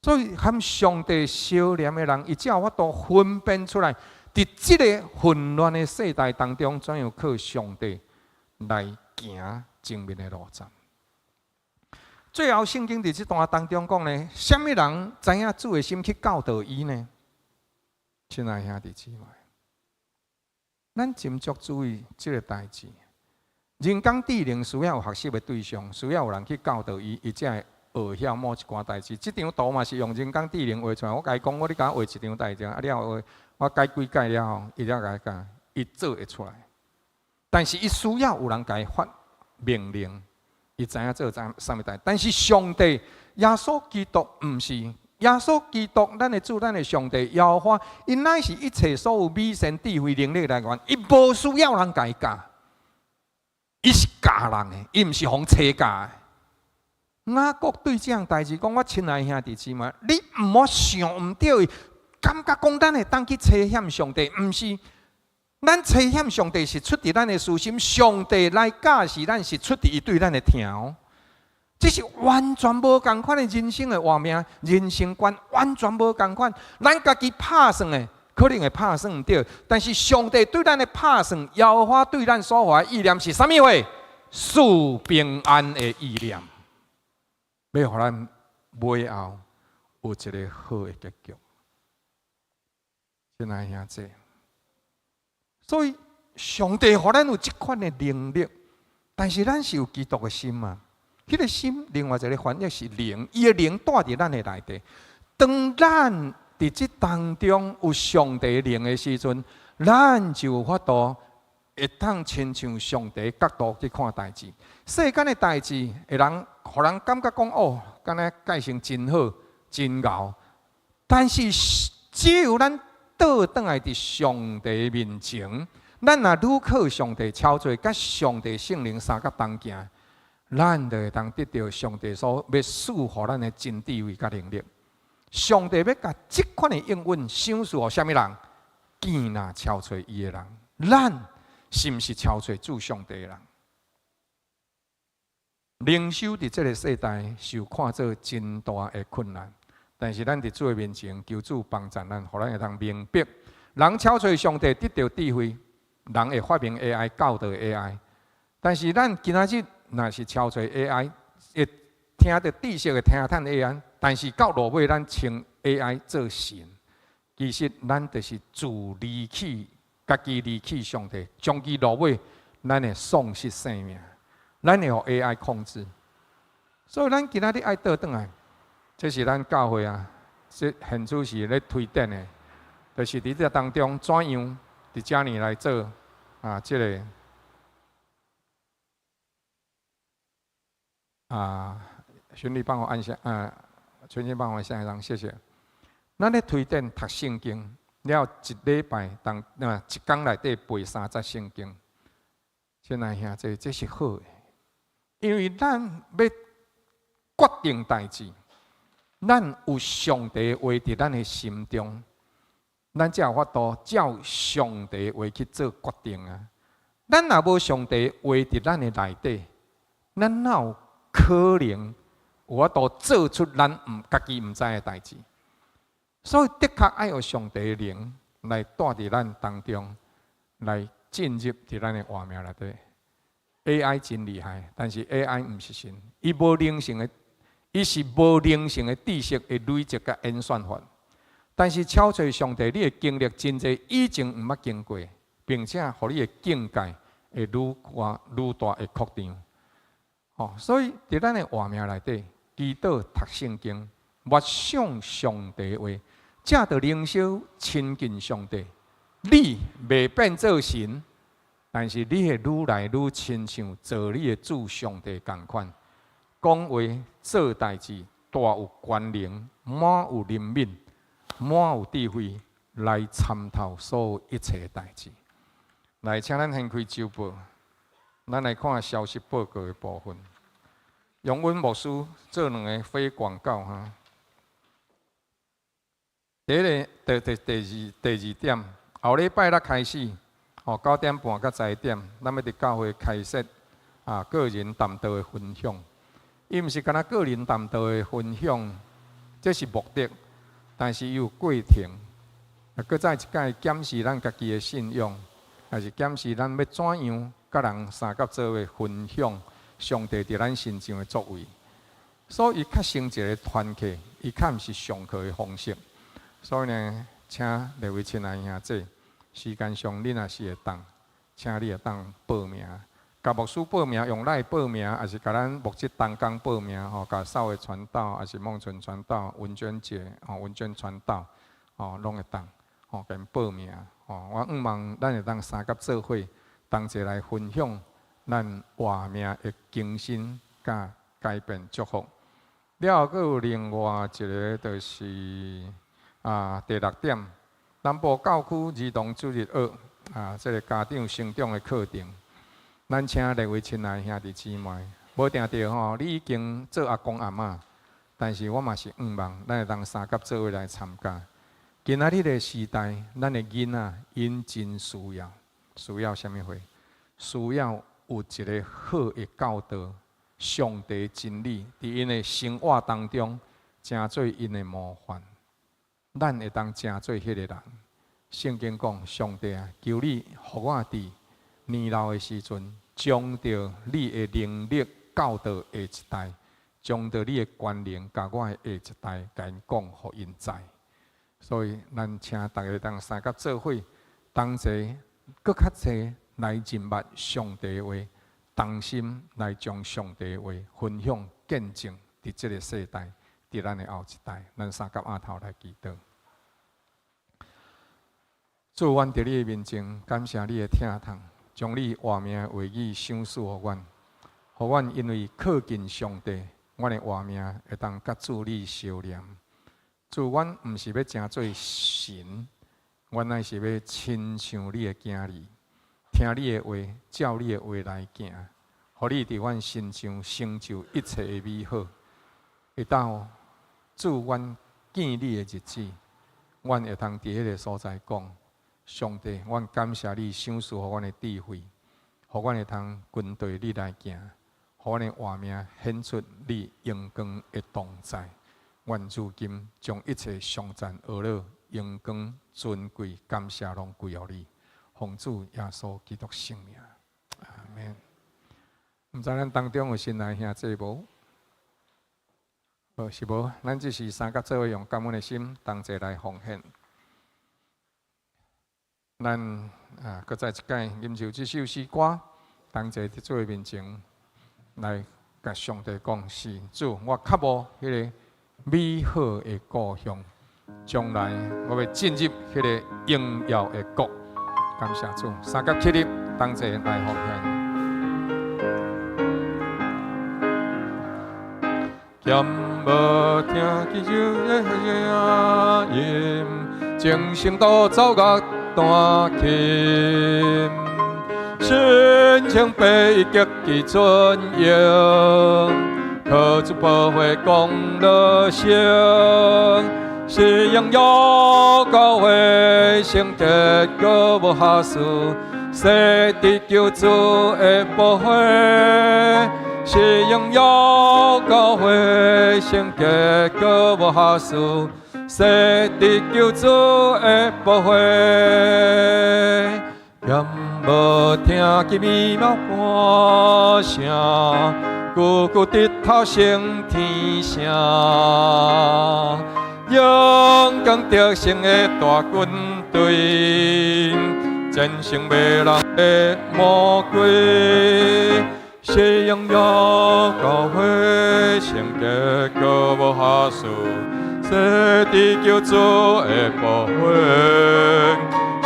所以和上帝相連的人，伊才有法度分辨出來，佇這个混亂的世代當中，怎樣靠上帝來行前面的路程。最後，聖經佇這段當中講呢，啥物人知影主的心去教導伊呢？親愛兄弟姊妹，咱斟酌注意這个代誌。人工智能需要有學習的對象，需要有人去教導伊，伊才會學曉某一寡代誌。這張圖嘛是用人工智能畫出來。我共伊講，我你共我畫一張代誌，啊了後我改幾改了後，伊才共伊講，伊做會出來。但是伊需要有人共伊發命令。伊知影做啥啥物代，但是上帝耶穌基督毋是耶穌基督，咱的主，咱的上帝耶和華，伊乃是一切所有美善智慧能力來源，伊無需要人共伊教，伊是教人的，伊毋是予人教的。雅各對這項代誌講：我親愛兄弟姊妹，你毋好想毋對，感覺講咱會當去差遣上帝，毋是。咱差遣上帝是出佇咱的私心，上帝來教示咱是出佇伊對咱的疼。這是完全無仝款的人生的活命，人生觀完全無仝款。咱家己拍算的，可能會拍算毋對，但是上帝對咱的拍算，耶和華對咱所懷的意念是啥物話？賜平安的意念，欲予咱尾後有一个好的結局。親愛兄弟。所以，上帝予咱有這款的能力，但是咱是有基督的心嘛？彼个心，另外一个翻譯是靈，伊的靈蹛佇咱的內底。當咱佇這當中有上帝靈的時陣，咱就有法度會當親像上帝角度去看代誌。世間的代誌會人，予人感覺講哦，敢若蓋成真好、真𠢕。但是只有咱倒轉來佇上帝面前，咱若愈靠上帝超濟，佮上帝聖靈相佮同行，咱就會當得著上帝所欲賜予咱的真智慧佮能力。上帝欲共這款的應允賞賜予啥物人？見若超揣伊的人，咱是毋是超揣主上帝的人？靈修佇這个世代受看做真大的困難。但是咱佇主的面前，求主幫助咱，予咱會當明白，人超揣上帝得著智慧，人會發明 AI 教導 AI。但是咱今仔日若是超揣 AI，會聽著知識會聽趁 AI，但是到落尾咱稱 AI 做神，其實咱就是自離棄家己，離棄上帝，終其落尾，咱會喪失性命，咱會予 AI 控制。所以咱今仔日愛倒轉來。這是咱教會啊，這現主時咧推展的，就是佇這當中怎樣佇遮爾來做啊？這个啊，巡禮幫我按下啊，全心幫我下一張，謝謝。咱咧推展讀聖經，了一禮拜當啊一工內底背三節聖經。親愛兄弟，這是好的，因為咱欲決定代誌，咱有上帝話佇咱的心中，咱才有法度照上帝話去做決定啊。咱若無上帝話佇咱的內底，咱哪有可能有法度做出咱毋家己毋知的代誌？所以的確愛有上帝的靈來帶佇咱當中，來進入佇咱的活命內底。AI 真厲害，但是 AI 毋是神，伊無靈性的，伊是無靈性的知識的累積佮演算法。但是超揣上帝，你會經歷真濟以前毋捌經過，並且予你的境界會愈闊愈大會擴張。吼，所以佇咱的活命內底，祈禱、讀聖經、默想上帝話，藉著靈修親近上帝。你袂變做神，但是你會愈來愈親像造你的主上帝仝款，講話做代誌，大有權能，滿有憐憫，滿有智慧，來參透所有一切代誌。來，請咱掀開週報，咱來看消息報告的部分。楊溫牧師做兩个非廣告哈。第一个，第二點，後禮拜六開始，吼9點半到11點，咱欲佇教會開設啊個人談道的分享。伊毋是干焦個人談道的分享，這是目的，但是伊有過程。啊，閣再一擺檢視咱家己的信仰，抑是檢視咱欲怎樣佮人相佮做伙分享上帝佇咱身上的作為。所以，伊較像一个團契，伊較毋是上課的方式。所以呢，請列位親愛兄弟，時間上你若是會當，請你會當報名，共牧師報名，用 LINE 報名，抑是共咱牧職同工報名，吼，共少偉傳道，抑是孟純傳道、文娟姐，吼，文娟傳道，吼，攏會當，吼，共𪜶報名，吼，我向望咱會當相佮做伙，同齊來分享咱活命的更新佮改變祝福。了後，閣有另外一个，就是第六點，南部教區兒童主日學啊，這个家長成長的課程，咱請列位親愛兄弟姊妹，無定著吼，你已經做阿公阿嬤，但是我嘛是向望咱會當相佮做伙來參加。今仔日的時代，咱的囡仔𪜶真需要，需要啥物貨？需要有一个好的教導，上帝真理，佇𪜶的生活當中，成做𪜶的模範。咱會當成做彼個人。聖經講，上帝啊，求你予我佇年老的時陣，將著你的能力教導下一代，將著你的權能共我的下一代，共𪜶講，予𪜶知。所以，咱請大家當相佮做伙，同齊閣較濟來認捌上帝話，同心來將上帝話分享見證，佇這个世代，佇咱的後一代，咱相佮徛頭來祈禱。主，阮佇你的面前，感謝你的疼痛，將你活命的話語賞賜予阮，予阮因為靠近上帝，阮的活命會當佮主你相連。主，阮毋是欲成做神，阮乃是欲親像你的囝兒，聽你的話，照你的話來行，予你佇阮身上成就一切的美好。直到主，阮見你的日子，阮會通佇彼个所在講：上帝，阮感謝你賞賜予阮的智慧，予阮會通跟隨你來行，予阮的活命顯出你榮光的同在。願如今將一切頌讚、呵咾、榮光、尊貴、感謝攏歸予你，奉主耶穌基督聖名，阿門。毋知咱當中有新來兄弟無？無是無，咱只是相佮做伙用感恩的心，同齊來奉獻。咱啊，閣再一擺吟唱這首詩歌，同齊佇主的面前來共上帝講：是主，我渴慕彼个美好的故鄉，將來我欲進入彼个榮耀的國。感謝主，相佮起立，同齊來奉獻。劍無聽見的聲音，精神都走樂彈琴，神情被極其尊榮，靠主寶血講樂聲，是榮耀教會聖潔閣無瑕疵，洗佇救主的寶血，是榮耀教會聖潔閣無瑕疵，洗佇救主的寶血。敢無聽見美妙歌聲，句句直透升天聲，勇敢得勝的大軍隊，戰勝迷人的魔鬼，是榮耀教會聖潔閣無瑕疵，洗佇救主的寶血，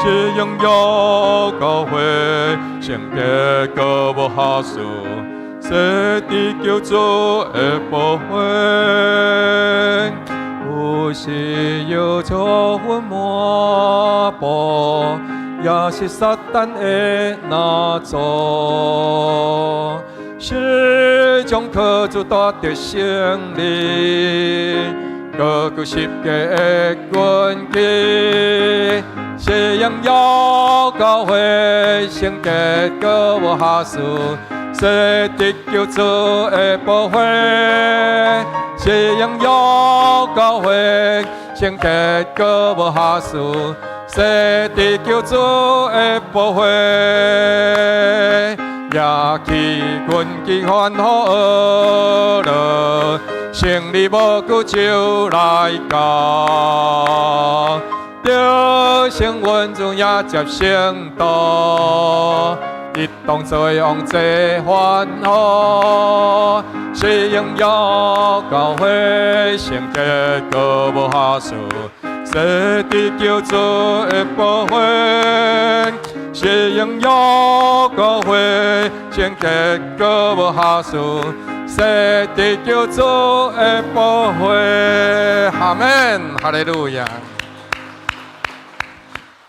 是榮耀教會聖潔閣無瑕疵，洗佇救主的寶血。有時有愁雲滿布，也是撒旦的攔阻，始終靠主帶得勝利，高舉十架的軍旗，是榮耀教會聖潔閣無瑕疵，洗佇救主的寶血，是榮耀教會聖潔閣無瑕疵，洗佇救主的寶血，舉起軍旗歡呼樂，勝利無久就來到，得勝阮主迎接聖徒，一同做王齊歡呼，是榮耀教會聖潔閣無瑕疵，洗佇救主的寶血，是榮耀教會聖潔閣無瑕疵，洗佇救主的寶血。阿門，哈利路亞。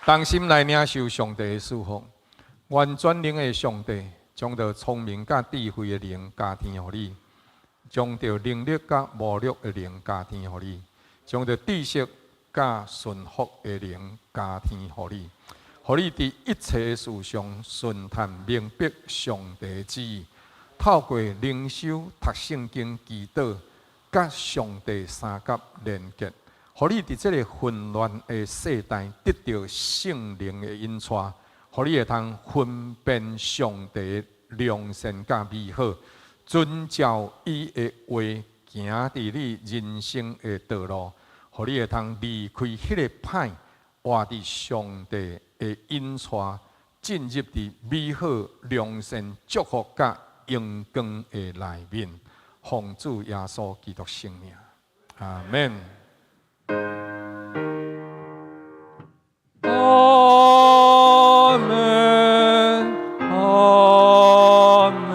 同心來領受上帝的祝福，願全能的上帝將著聰明佮智慧的靈加添予你，將著能力佮謀略的靈加添予你，將著知識佮順服的靈加添予你，予你佇一切事上順探明白上帝旨意，透過靈修、讀聖經、祈禱，佮上帝相佮連結，予你佇這个混亂的世代得著聖靈的引帶，予你會通分辨上帝良善佮美好，遵照伊的話行佇你人生的道路，予你會通離開彼个歹，活佇上帝的引帶，進入佇美好、良善、祝福佮榮光的內面。奉主耶穌基督聖名，阿門。阿門，阿門，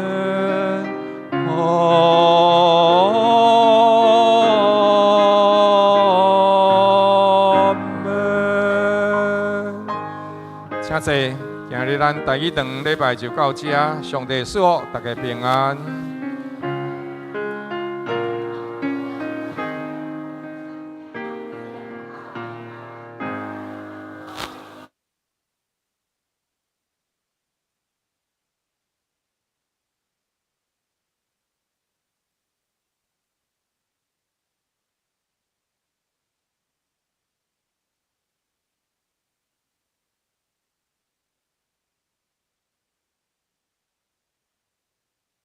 阿門。請坐，今日咱台語堂禮拜就到這，上帝賜福大家平安。